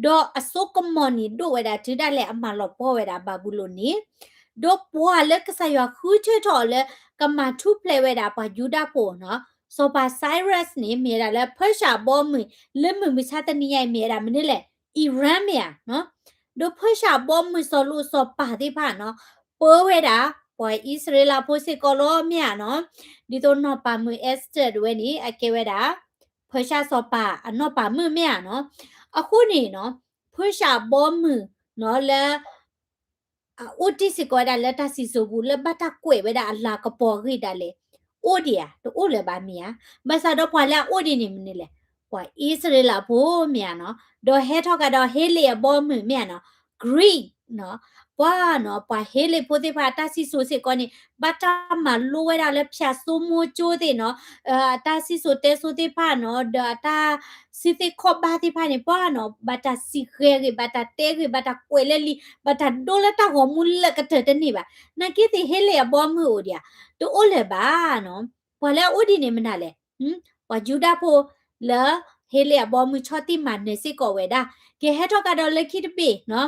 ဒီးအစိကမီၤန့ၣ်ဒိၣ်ဝဲဒၣ်တုၤဒၣ်လဲာ်အမၤလီၤပှီၢ်ဝဲဒၣ်ဘၤဘူလိၣ်န့ၣ်, ဒီးပှၤလၢကစၢ်ယွၤဃုထၢထီၣ်အီၤလၢ ကမၤထူၣ်ဖျဲးဝဲဒၣ်ပှၤယူဒၤဖိနီၤ, စီၤပၤ Cyrus န့ၣ် မ့ၢ်ဝဲဒၣ်လၢဖၢၣ်ရှးဘီမုၢ် လၢမုၢ်မဆါတနံၤညါအံၤမ့ၢ်ဝဲဒၣ်မနုၤလဲၣ်, Iran မ့ၢ်ဧါနီၤ. ဒီးဖၢၣ်ရှးဘီမုၢ်စီၤလိၣ်စီၤပၤသ့ၣ်တဖၣ်နီၤ, ပၢဝဲဒၣ် ပှၤအံၣ်စရ့လးဖိစ့ၢ်ကီးလီၤမ့ၢ်ဧါနီၤ. ဒ်သိးနီၢ်ပၤမုၣ် Esther ဒၣ်ဝဲန့ၣ် အကဲဝဲဒၣ် ဖၢၣ်ရှးစီၤပၤအနီၢ်ပၤမုၣ်မ့ၢ်ဧါနီၤ. အဃိန့ၣ်နီၤ, ဖၢၣ်ရှးဘီမုၢ်နီၤလၢ အအိၣ်တ့ၢ်စ့ၢ်ကီးဝဲဒၣ်လၢတၢ်စံၣ်စိၤပူၤ လၢဘၣ်တၢ်ကွဲးဝဲဒၣ်အလၤကပီၤအဂ့ၢ်ဒၣ်လဲာ် အိၣ်ဒံးဧါ, တအိၣ်လၢၤဘၣ်မ့ၢ်ဧါ. ဘၣ်ဆၣ်ဒီးပှၤလၢအအိၣ်ဒံးန့ၣ်မနုၤလဲၣ်, ပှၤအံၣ်စရ့လးဖိမ့ၢ်ဧါနီၤ, ဒီးဟဲထီၣ်ကဒီးဟ့လ့ၣ်အဘီအမုၢ်မ့ၢ်ဧါနီၤ, Greek နီၤ, ပှၤနီၤ, ပှၤဟ့လ့ၣ်ဖိသ့ၣ်တဖၣ်အတၢ်စံၣ်စိၤစ့ၢ်ကီးန့ၣ် ဘၣ်တၢ်မၤလိဝဲဒၣ်လၢဖၠၣ်စိမိၤကၠိသ့ၣ်နီၤ, အတၢ်စံၣ်စိၤတဲစိၤသ့ၣ်တဖၣ်နီၤ, ဒီးအတၢ် စံးသ့ၣ်ခီၣ်ဘၣ်သ့ၣ်တဖၣ်န့ၣ် ပှၤနီၤ, ဘၣ်တၢ်စံးဃဲၤဂ့ၤ, ဘၣ်တၢ်တဲဂ့ၤ, ဘၣ်တၢ်ကွဲးလၢလံာ်, ဘၣ်တၢ်ဒိလၢတၢ်ဂီၤမူလၢာ်ကတၢၢ်တန့ၢ်ဘၣ်. နာ်က့သ့ၣ်ဟ့လ့ၣ်အဘီအမုၢ်အိၣ်ဒံးဧါ, တအိၣ်လၢၤဘၣ်နီၤ. ပှၤလၢအအိၣ်ဒံးန့ၣ်မနုၤလဲၣ်, ပှၤယူဒၤဖိလၢ ဟ့လ့ၣ်အဘီအမုၢ်ဆီၣ်တံၢ်မၤနၢၤစ့ၢ်ကီးဝဲဒၣ်. ကဲ ဟဲထီၣ်ကဒီးလၢခံတဘ့ၣ်နီၤ,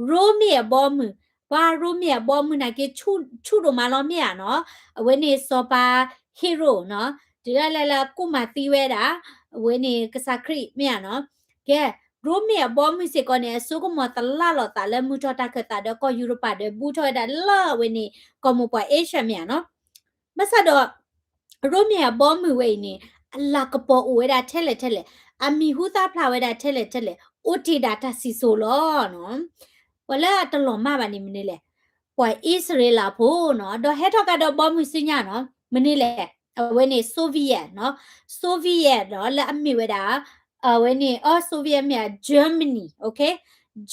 ရိမ့ၤအဘီအမုၢ်, ပှၤရိမ့ၤအဘီအမုၢ်နာ်က့ ဆူၣ်ဒိၣ်မးလီၤမ့ၢ်ဧါနီၤ. အဝဲန့ၣ်စီၤပၤ ဟ့ရိၣ်နီၤ, တုၤဒၣ်လဲာ်လၢအကူၣ်မၤသံဝဲဒၣ် အဝဲန့ၣ်ကစၢ်ခရံာ်မ့ၢ်ဧါနီၤ. ကဲ ရိမ့ၤအဘီအမုၢ်စ့ၢ်ကီးန့ၣ် အစိကမီၤသလၣ်လီၤသးလၢ မုၢ်ထီၣ်တၢ်ခၢၣ်သးဒီးကီၢ်ယူရပၤဒီး ဘူးထီၣ်ဝဲဒၣ်လၢအဝဲန့ၣ် ကီၢ်မိၢ်ပှၢ် Asia မ့ၢ်ဧါနီၤ. ဘၣ်ဆၣ်ဒီး ရိမ့ၤအဘီအမုၢ်ဝဲအံၤန့ၣ် အလၤကပီၤအိၣ်ဝဲဒၣ်ထဲလဲၣ်ထဲလဲၣ်, အမံၤဟူသၣ်ဖျါဝဲဒၣ်ထဲလဲၣ်ထဲလဲၣ်, အိၣ်တ့ၢ်ဒၣ်တၢ်စံၣ်စိၤလီၤနီၤ. ပှၤလၢအတလီၤမၢ်ဘၣ်န့ၣ်မနုၤလဲၣ်, ပှၤအံၣ်စရ့လးဖိနီၤ. ဒီးဟဲထီၣ်ကဒီးဘီမုၢ်ဆူညါနီၤ, မနုၤလဲၣ် အဝဲန့ၣ် Soviet နီၤ, Soviet နီၤ လၢအမ့ၢ်ဝဲဒၣ် အဝဲန့ၣ် အ Soviet မ့ၢ် Germany, okay,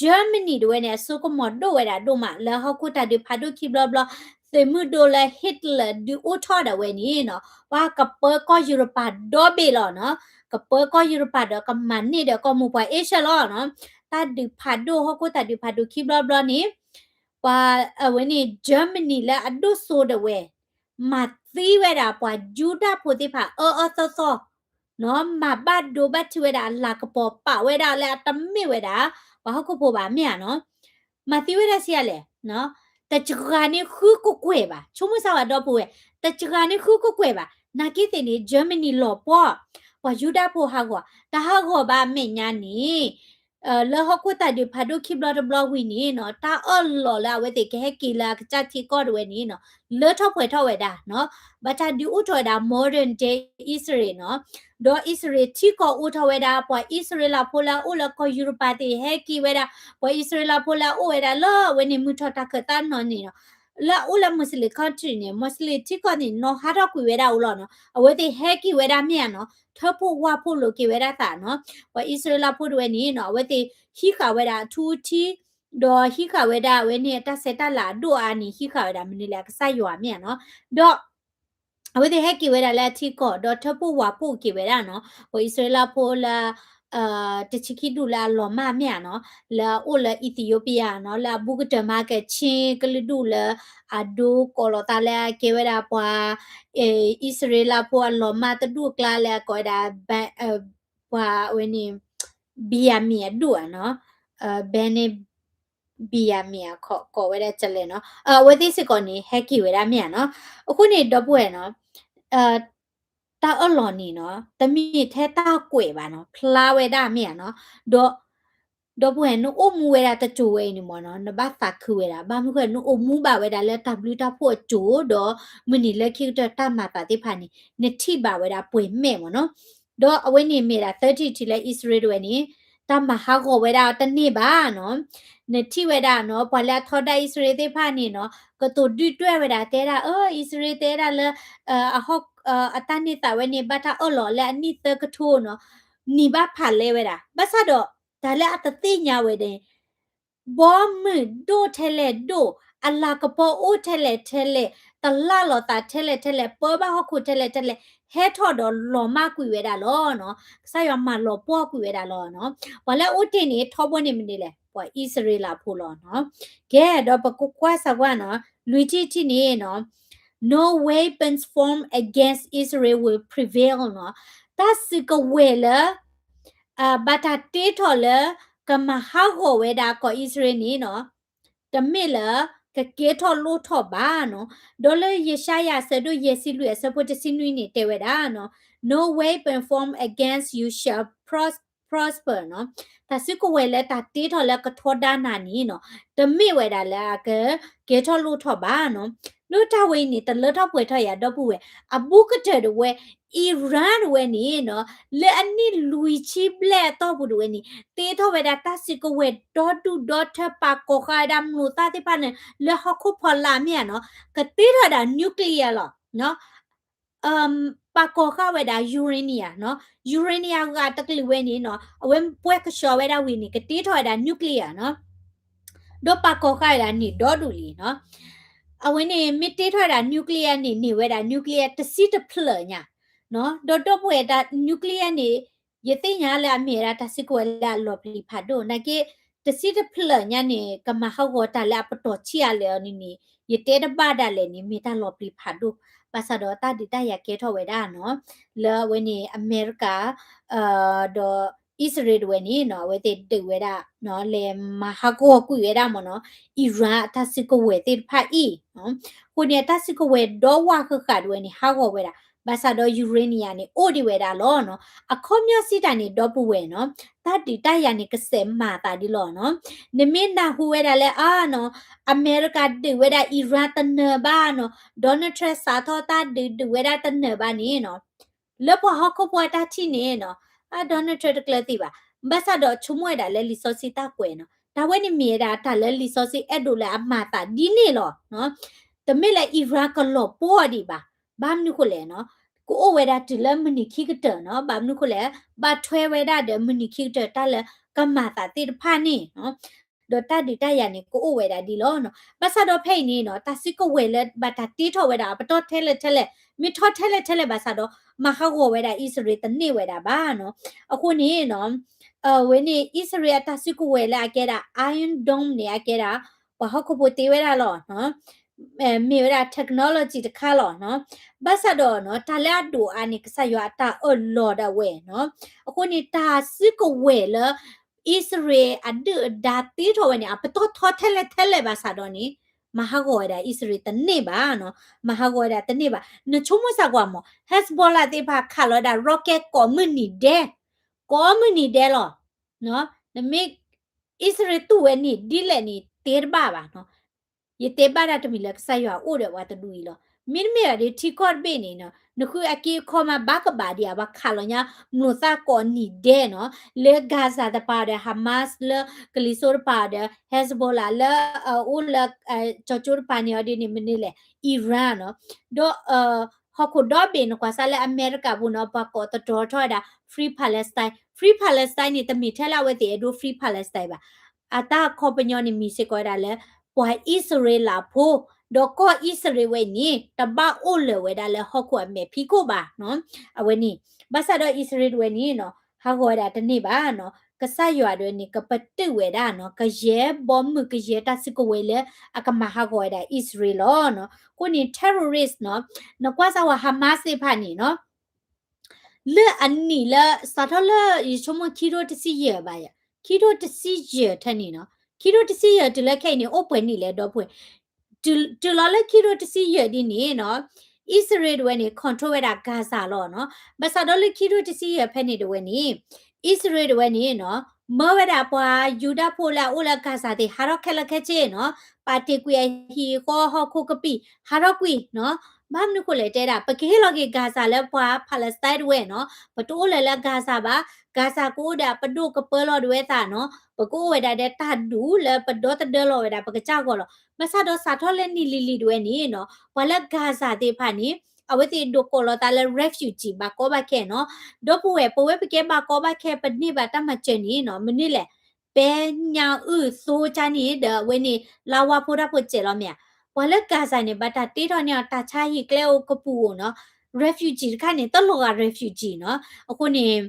Germany တဝဲန့ၣ် အစိကမီၤဒိၣ်ဝဲဒၣ်ဒိၣ်မး လၢဟီၣ်ခိၣ်တၢ်ဒုးဖးဒိၣ်ခံဘျီဘျီ, သုးမုၢ်ဒိၣ်လၢ Hitler ဒုးအိၣ်ထီၣ်ဒၣ်ဝဲန့ၣ်နီၤ ပှၤကပၢကီၢ်ယူရပၤဒီဘ့ၣ်လီၤနီၤ, ကပၢကီၢ်ယူရပၤဒီးကမၤန့ၢ်ဒီးကီၢ်မိၢ်ပှၢ်အ့ရှၢၣ်လီၤနီၤ, တၢ်ဒုးဖးဒိၣ် ဟီၣ်ခိၣ်တၢ်ဒုးဖးဒိၣ်ခံဘျီဘျီန့ၣ် ပှၤအဝဲန့ၣ် Germany လၢအဒိၣ်စိဒၣ်ဝဲ မၤသံဝဲဒၣ်ပှၤယူဒၤဖိသ့ၣ်တဖၣ်အၢအၢသီသီ, နီၤ, မၤဘၣ်ဒိဘၣ်ထံးဝဲဒၣ်အလၤကပီၤ ပာ်ဝဲဒၣ်လၢအတမ့ၢ်ဝဲဒၣ် ပှၤဟီၣ်ခိၣ်ဖိဘၣ်မ့ၢ်ဧါနီၤ, မၤသံဝဲဒၣ်ဆံးအါလဲၣ်, တစှၤန့ၢ်ဃုကကွဲၢ်ဘၣ်, ဆိကမိၣ်စၢ်ဝဲဒီပုၢ်ဝဲၢ်, တစှၤန့ၢ်ဃုကကွဲၢ်ဘၣ်, နာ်က့သ့ၣ်န့ၣ် Germany လီၤပှီၢ်, ပှၤယူဒၤဖိဟးဂီၤ, တၢ်ဟးဂီၤဘၣ်အမဲာ်ညါန့ၣ် လၢဟီၣ်ခိၣ်တၢ်ဒုးဖးဒိၣ်ခံဘျီတဘျီဝံၤန့ၣ်နီၤ တၢ်အၢၣ်လီၤလၢအဝဲသ့ၣ်ကဟဲက့ၤလၢအကစၢ်ထံကီၢ်တဝဲန့ၣ်နီၤ လၢထီၣ်ပှဲၤထီၣ်ဝဲဒၣ်နီၤ, ဘၣ်တၢ်ဒုးအိၣ်ထီၣ်ဝဲဒၣ် modern day Israel နီၤ, ဒီးအံၣ်စရ့လးထံကီၢ်အိၣ်ထီၣ်ဝဲဒၣ် ပှၤအံၣ်စရ့လးဖိလၢအအိၣ်လၢကီၢ်ယူရပၤသ့ၣ်ဟဲက့ၤဝဲဒၣ်, ပှၤအံၣ်စရ့လးဖိလၢအအိၣ်ဝဲဒၣ်လၢအဝဲန့ၣ်မုၢ်ထီၣ်တၢ်ခၢၣ်သးနီၢ်န့ၣ်နီၤ လၢအအိၣ်လၢ Muslim country န့ၣ် Muslim ထံကီၢ်န့ၣ် နီၤဟးထီၣ်ကွံာ်ဝဲဒၣ်အိၣ်လီၤနီၤ, အဝဲသ့ၣ်ဟဲက့ၤဝဲဒၣ်မ့ၢ်ဧါနီၤ, ထၢဖှိၣ်ဝၣ်ဖှိၣ်လိာ်က့ၤဝဲဒၣ်သးနီၤ, ပှၤအံၣ်စရ့လးဖိတဝဲန့ၣ်နီၤ အဝဲသ့ၣ်ဟံးဃာ်ဝဲဒၣ်အထူအထံး, ဒီးဟံးဃာ်ဝဲဒၣ်အဝဲန့ၣ်အတၢ်ဆဲးတၢ်လၤအဒိၣ်အါန့ၣ် ဟံးဃာ်ဝဲဒၣ်မနုၤလဲၣ် အကစၢ်ယွၤမ့ၢ်ဧါနီၤ, ဒီး အဝဲသ့ၣ်ဟဲက့ၤဝဲဒၣ်လၢအထံကီၢ် ဒီးထၢဖှိၣ်ဝၣ်ဖှိၣ်က့ၤဝဲဒၣ်နီၤ, ပှၤအံၣ်စရ့လးဖိလၢ တဆံခံဒူၣ်လၢအလီၤမၢ်မ့ၢ်ဧါနီၤ, လၢအအိၣ်လၢ Ethiopia နီၤ, လၢအဘူးကတၢၢ်မၤက့ၤဆ့ကလုာ်ဒူၣ်လၢ အဒိကိးလီၤသးလၢအကဲဝဲဒၣ်ပှၤ အံၣ်စရ့လးဖိအလီၤမၢ်တဒူၣ်အကျါလၢအကိးဝဲဒၣ် ပှၤဝဲန့ၣ် Benjamin အဒူၣ်ဧါနီၤ, Benjamin Benjamin အခိးကိးဝဲဒၣ်ကလဲၣ်နီၤ, အဝဲသ့ၣ်စ့ၢ်ကီးန့ၣ် ဟဲက့ၤဝဲဒၣ်မ့ၢ်ဧါနီၤ, အဃိန့ၣ် ဒီပုၢ်ဝဲၢ်နီၤ တၢ်အၢၣ်လီၤန့ၣ်နီၤ တမ့ၢ်ထဲတၢ်ကွဲးဘၣ်နီၤ ဖျါဝဲဒၣ်မ့ၢ်ဧါနီၤ, ဒီး ဒီပုၢ်ဝဲၢ် နအိၣ်မူဝဲဒၣ်တစိၤဝဲအံၤန့ၣ်မ့ၢ်နီၤ နဘၣ်သးခုဝဲဒၣ် ဘၣ်မနုၤဃိ နအိၣ်မူဘၣ်ဝဲဒၣ်လၢတၢ်ဘျုးတၢ်ဖှိၣ်အစိၤ ဒီးမုၢ်နံၤလၢခံကတၢၢ်တၢ်မၤသးသ့ၣ်တဖၣ်န့ၣ် နထံၣ်ဘၣ်ဝဲဒၣ်ပှဲၤမဲာ်မ့ၢ်နီၤ, ဒီးအဝဲန့ၣ်မ့ၢ်ဒၣ် သၢထံၣ်တထံၣ်လၢ အံၣ်စရ့လး တဝဲန့ၣ် တၢ်မၤဟးဂီၤဝဲဒၣ်တန့ၢ်ဘၣ်နီၤ, နထံၣ်ဝဲဒၣ်နီၤ ပှၤလၢအထီဒါအံၣ်စရ့လးသ့ၣ်တဖၣ်န့ၣ်နီၤ ကတိၤဒုၣ်ဒွဲၣ်ဝဲဒၣ်တဲဒၣ် အၢ အံၣ်စရ့လးတဲဒၣ်လၢ အဟီၣ် အတၢ်န့ၢ်သါဝဲန့ၣ် ဘၣ်တၢ်အၢၣ်လီၤလၢအနံၣ်သၢကထိနီၤ, နံၤဘၣ်ဖးလဲဝဲဒၣ် ဘၣ်ဆၣ်ဒီး တၢ်လၢအတသ့ၣ်ညါဝဲဒၣ် ဘီမုၢ်ဒိၣ်ထဲလဲၣ်ဒိၣ်, အလၤကပီၤအိၣ်ထဲလဲၣ်ထဲလဲၣ်, တလၢ်လီၤသးထဲလဲၣ်ထဲလဲၣ်, ပၢဘၣ်ဟီၣ်ခိၣ်ထဲလဲၣ်ထဲလဲၣ်, ဟဲထီၣ်ဒီးလီၤမၢ်ကွံာ်ဝဲဒၣ်လီၤနီၤ, ကစၢ်ယွၤမၤလီၤပှီၢ်ကွံာ်ဝဲဒၣ်လီၤနီၤ, ပှၤလၢအအိၣ်တ့ၢ်န့ၣ် ထီဘိန့ၣ်မနုၤလဲၣ်, ပှၤအံၣ်စရ့လးဖိလီၤနီၤ, ကဲ ဒီးပကကွၢ်စၢ်ကွၢ်နီၤ, လွံၢ်ထံၣ်တထံၣ်န့ၣ်နီၤ No weapons formed against Israel will prevail နီၤ, တၢ်စုကဝဲၤလၢ ဘၣ်တၢ်တ့ထီၣ်လၢ ကမၤဟးဂီၤဝဲဒၣ်ကီၢ်အံၣ်စရ့လးန့ၣ်နီၤ, တမ့ၢ်လၢ ကကဲထီၣ်လိၣ်ထီၣ်ဘၣ်နီၤ, ဒီးလၢယၡါယၤအဆၢဒိၣ်ယဲၢ်ဆံလွံၢ်အဆၢဖိတဆံနွံန့ၣ် တဲဝဲဒၣ်နီၤ, No weapon formed against you shall pros- prosper နီၤ, တၢ်စုကဝဲၤလၢတၢ်တ့ထီၣ်လၢကထီဒါနၤန့ၣ်နီၤ, တမ့ၢ်ဝဲဒၣ်လၢအကကဲထီၣ်လိၣ်ထီၣ်ဘၣ်နီၤ, လၢတၢ်ဝဲအံၤန့ၣ် တလၢထီၣ်ပှဲၤထီၣ်ယၤဒီပုၢ်ဝဲၢ်, အဘူးကတၢၢ်တဝဲ Iran တဝဲန့ၣ်နီၤ, လၢအနံၣ်လွံၢ်ဆံဘျဲၣ်အတီၢ်ပူၤတဝဲန့ၣ် တ့ထီၣ်ဝဲဒၣ်တၢ်စုကဝဲၤဒီဒူၣ်ဒီထၢပာ်ကီၤဃာ်ဝဲဒၣ်မျိာ်သၣ်သ့ၣ်တဖၣ်န့ၣ် လၢဟီၣ်ခိၣ်ဖီလာ်မ့ၢ်ဧါနီၤ, ကတ့ထီၣ်ဝဲဒၣ် nuclear လီၤနီၤ, ပာ်ကီၤဃာ်ဝဲဒၣ် uranium နီၤ, uranium ဂၤတကလုာ်ဝဲန့ၣ်နီၤ, အဝဲပှဲၤကဆှီဝဲဒၣ်ဝံၤန့ၣ် ကတ့ထီၣ်ဝဲဒၣ် nuclear နီၤ, ဒီးပာ်ကီၤဃာ်ဝဲဒၣ်န့ၣ်ဒီဒူၣ်လံနီၤ. အဝဲန့ၣ် မ့ၢ်တ့ထီၣ်ဝဲဒၣ် nuclear န့ၣ် န့ၢ်ဝဲဒၣ် nuclear တဆံတဖျၢၣ်ညါ, ဒီးဒီပုၢ်ဝဲၢ်တၢ် nuclear န့ၣ် ယသ့ၣ်ညါလၢအမ့ၢ်ဝဲဒၣ်တၢ်စုကဝဲၤလၢအလီၤပျံၤဖးဒိၣ် နာ်က့ တဆံတဖျၢၣ်ညါန့ၣ် ကမၤဟးဂီၤတၢ်လၢအပတီၢ်ဆံးအါလဲၣ်အီၤန့ၣ်န့ၣ် ယတဲတဘၣ်ဒၣ်လဲာ်န့ၣ် မ့ၢ်တၢ်လီၤပျံၤဖးဒိၣ်, ဘၣ်ဆၣ်ဒီးတၢ်ဒုးတၢ်ယၤကဲထီၣ်ဝဲဒၣ်နီၤ, လၢအဝဲန့ၣ် အမဲရကၤ ဒီးအံၣ်စရ့လးတဝဲန့ၣ်နီၤ အဝဲသ့ၣ်ဒုးဝဲဒၣ် လဲၤမၤဟးဂီၤကွံာ်ဝဲဒၣ်မ့ၢ်နီၤ Iran အတၢ်စုကဝဲၤသ့ၣ်တဖၣ်အံၤ, အဃိန့ၣ် အတၢ်စုကဝဲၤဒီဝၢ်ဃၣ်ဃၣ်တဝဲန့ၣ် ဟးဂီၤဝဲဒၣ်, ဘၣ်ဆၣ်ဒီး uranium န့ၣ် အိၣ်ဒံးဝဲဒၣ်လီၤနီၤ, အခီပညီစံးတၢ်န့ၣ် ဒီပုၢ်ဝဲၢ်နီၤ, တၢ်ဒုးတၢ်ယၤန့ၣ် ကစဲးမၤသးဒ်လီၤနီၤ, နမ့ၢ်နၢ်ဟူဝဲဒၣ်လၢအါနီၤ, အမဲရကၤဒုးဝဲဒၣ် Iran တနၢၤဘၣ်နီၤ, Donald Trump စးထီၣ်တၢ်ဒုးဒုးဝဲဒၣ်တနၢၤဘၣ်န့ၣ်နီၤ လၢပှၤဟီၣ်ခိၣ်ဖိအတၢ်ထံၣ်န့ၣ်နီၤ, အ Donald Trump တကျၢၤသ့ဘၣ်, ဘၣ်ဆၣ်ဒီးဆိကမိၣ်ဝဲဒၣ်လၢလံာ်စီဆှံတၢ်ကွဲးနီၤ, တၢ်ဝဲန့ၣ်မ့ၢ်ဝဲဒၣ်တၢ်လၢလံာ်စီဆှံအဲၣ်ဒိးလၢအမၤသးဒ်န့ၣ်လီၤ. တမ့ၢ်လၢ Iran ကလီၤပှီၢ်ဒံးဘၣ်, ဘၣ်မနုၤဃိလဲၣ်နီၤ, ကအိၣ်ဝဲဒၣ်တုၤလၢမုၢ်နံၤခံကတၢၢ်နီၤ, ဘၣ်မနုၤဃိလဲၣ်, ဘၣ်ထွဲဝဲဒၣ်ဒီးမုၢ်နံၤခံကတၢၢ်တၢ်လၢကမၤသးသ့ၣ်တဖၣ်န့ၣ်နီၤ, ဒီးတၢ်ဒုးတၢ်ယၤန့ၣ် ကအိၣ်ဝဲဒၣ်ဒ်လီၤနီၤ. ဘၣ်ဆၣ်ဒီးဖဲအံၤန့ၣ်နီၤ, တၢ်စုကဝဲၤလၢဘၣ်တၢ်တ့ထီၣ်ဝဲဒၣ် အပတီၢ်ထဲလဲၣ်ထဲလဲၣ်, မ့ၢ်ထီၣ်ထဲလဲၣ်ထဲလဲၣ်ဘၣ်ဆၣ်ဒီး မၤဟးဂီၤဝဲဒၣ်အံၣ်စရ့လးတန့ၢ်ဝဲဒၣ်ဘၣ်နီၤ. အဃိန့ၣ်နီၤ အဝဲန့ၣ် အံၣ်စရ့လးအတၢ်စုကဝဲၤလၢအကဲဒၣ် Iron Dome န့ၣ် အကဲဒၣ် ပှၤဟီၣ်ခိၣ်ဖိတ့ဝဲဒၣ်လီၤ. မ့ၢ်ဝဲဒၣ် technology တခါလီၤနီၤ. ဘၣ်ဆၣ်ဒီးနီၤ တၢ်လၢအဒိၣ်အါန့ၣ် ကစၢ်ယွၤအတၢ်အၢၣ်လီၤဒၣ်ဝဲနီၤ. အဃိန့ၣ် တၢ်စုကဝဲၤလၢ အံၣ်စရ့လးအဒုၣ်အဒါတ့ထီၣ်ဝဲန့ၣ် အပတီၢ်ထီထဲလဲၣ်ထဲလဲၣ်ဘၣ်ဆၣ်ဒီးန့ၣ် မၤဟးဂီၤဝဲဒၣ်အံၣ်စရ့လးတန့ၢ်ဘၣ်နီၤ. မၤဟးဂီၤဝဲဒၣ်တန့ၢ်ဘၣ်. နဆိကမိၣ်စ့ၢ်ကီးမး Hezbollah သ့ၣ်တဖၣ်ခးလီၤဝဲဒၣ် rocket ကိးမုၢ်နံၤဒဲး, ကိးမုၢ်နံၤဒဲးလီၤ. နမ့ၢ် အံၣ်စရ့လးတူၢ်ဝဲန့ၣ် ဒ်လဲၣ်န့ၣ် တဲတဘၣ်ဘၣ်နီၤ. ယတဲဘၣ်ဒၣ်တမံၤလၢကစၢ်ယွၤအိၣ်ဒီးပှၤတဒူၣ်အံၤလီၤ. မ့တမ့ၢ်ဘၣ်ဒီး ထံကီၢ်တဘ့ၣ်န့ၣ်နီၤ နဃုအက့အခီၣ်မး ဘၣ်ကဘၣ်ဒံးဧါ, ပှၤခးလီၤညါ မျိာ်သၣ်ကိးနံၤဒဲးနီၤ, လၢ Gaza တပၤဒီး Hamas လၢကလံၤစိးတပၤဒီး Hezbollah လၢအအိၣ်လၢ ကၠီကၠိတပၤန့ၣ်အီၤဒ်န့ၣ် မနုၤလဲၣ် Iran နီၤ, ဒီး ဟီၣ်ခိၣ်ဒီဘ့ၣ် နကွၢ်စၢ်လၢအမဲရကၤပူၤနီၤ ပှၤကိးသတြီထီၣ်ဝဲဒၣ် Free Palestine, Free Palestine န့ၣ် တမ့ၢ်ထဲလၢအဝဲသ့ၣ်အဲၣ်ဒိး Free Palestine ဘၣ်. အတၢ်အခီပညီန့ၣ် မ့ၢ်စ့ၢ်ကီးဝဲဒၣ်လၢ ပှၤအံၣ်စရ့လးဖိ, ဒီးကီၢ်အံၣ်စရ့လးဝဲန့ၣ် တဘၣ်အိၣ်လၢၤဝဲဒၣ်လၢဟီၣ်ခိၣ်အမဲာ်ဖံးခိၣ်ဘၣ်နီၤ. အဝဲန့ၣ် ဘၣ်ဆၣ်ဒီးအံၣ်စရ့လးဝဲန့ၣ်နီၤ ဟးဂီၤဝဲဒၣ်တန့ၢ်ဘၣ်နီၤ. ကစၢ်ယွၤဒၣ်ဝဲန့ၣ် ကပတုာ်ဝဲဒၣ်နီၤ ကယဲၢ်ဘီမုၢ် ကယဲၢ်တၢ်စုကဝဲၤလၢ အကမၤဟးဂီၤဝဲဒၣ်အံၣ်စရ့လးလီၤနီၤ. အဃိန့ၣ် terrorist နီၤ, နကွၢ်စၢ်ဝဲ Hamas သ့ၣ်တဖၣ်န့ၣ်နီၤ လၢအနံၣ်လၢ စးထီၣ်လၢ ယဆိကမိၣ်ခံထိတဆံယဲၢ်ဘၣ်ယါ, ခံထိတဆံယဲၢ်ထဲန့ၣ်နီၤ, ခံထိတဆံယဲၢ်တုၤလၢခဲအံၤန့ၣ် အိၣ်ပှဲၤနံၣ်လဲၣ်ဒီပုၢ်ဝဲၢ်, တုၤလီၤလၢခံထိတဆံယဲၢ်ဒ်န့ၣ်နီၤ, အံၣ်စရ့လးတဝဲန့ၣ် control ဝဲဒၣ် Gaza လီၤနီၤ. ဘၣ်ဆၣ်ဒီးလၢခံထိတဆံယဲၢ်ဖဲန့ၣ်တဝဲန့ၣ် အံၣ်စရ့လးတဝဲန့ၣ်နီၤ မၢဝဲဒၣ်ပှၤယူဒၤဖိလၢအအိၣ်လၢ Gaza သ့ၣ် ဟးထီၣ်ခဲလၢာ်ခဲဆ့နီၤ, ပာ်တ့ၢ်ကွံာ်အဟံၣ်အဃီ ဟီၣ်ခိၣ်ကပံာ် ဟးထီၣ်ကွံာ်နီၤ. ဘၣ်မနုၤဃိလဲၣ်တဲဒၣ် ပကဟ့ၣ်လီၤက့ၤ Gaza လၢပှၤ Palestine တဝဲနီၤ, ပတအိၣ်လၢၤလၢ Gaza ဘၣ်, Gaza ကအိၣ်ဒီးအပဒိၣ်ကပၢလီၤဒၣ်ဝဲသးနီၤ, ပကအိၣ်ဝဲဒၣ်ဒီးတၢ်ဒူၣ်လၢပဒီသဒၢလီၤဝဲဒၣ် ပကစၢ်ဂီၢ်လီၤ. ဘၣ်ဆၣ်ဒီးစးထီၣ်လၢနံၣ်လံၤလံၤတဝဲန့ၣ်နီၤ ပှၤလၢ Gaza သ့ၣ်တဖၣ်န့ၣ် အဝဲသ့ၣ်ဒိးကိးလီၤသးလၢ refugee ဘၣ်ကီဘၣ်ခဲနီၤ. ဒီပုၢ်ဝဲၢ် ပဝဲပကဲဘၣ်ကီဘၣ်ခဲ ပန့ၢ်ဘၣ်တၢ်မၤစၢၤန့ၣ်နီၤ မနုၤလဲၣ် ပဲညါအုၣ်သိကၠါန့ၣ်ဒီး အဝဲန့ၣ် လါဝါဖိတၢ်ဖိစဲးလီၤမ့ၢ်ဧါ. ပှၤလၢ Gaza န့ၣ် ဘၣ်တၢ်တ့ထီၣ်န့ၢ်အီၤ တၢ်ဆါဟံၣ်ကျဲအိၣ်ကပူၤအိၣ်နီၤ, refugee တခါန့ၣ် တလီၤဂာ် refugee နီၤ. အဃိန့ၣ်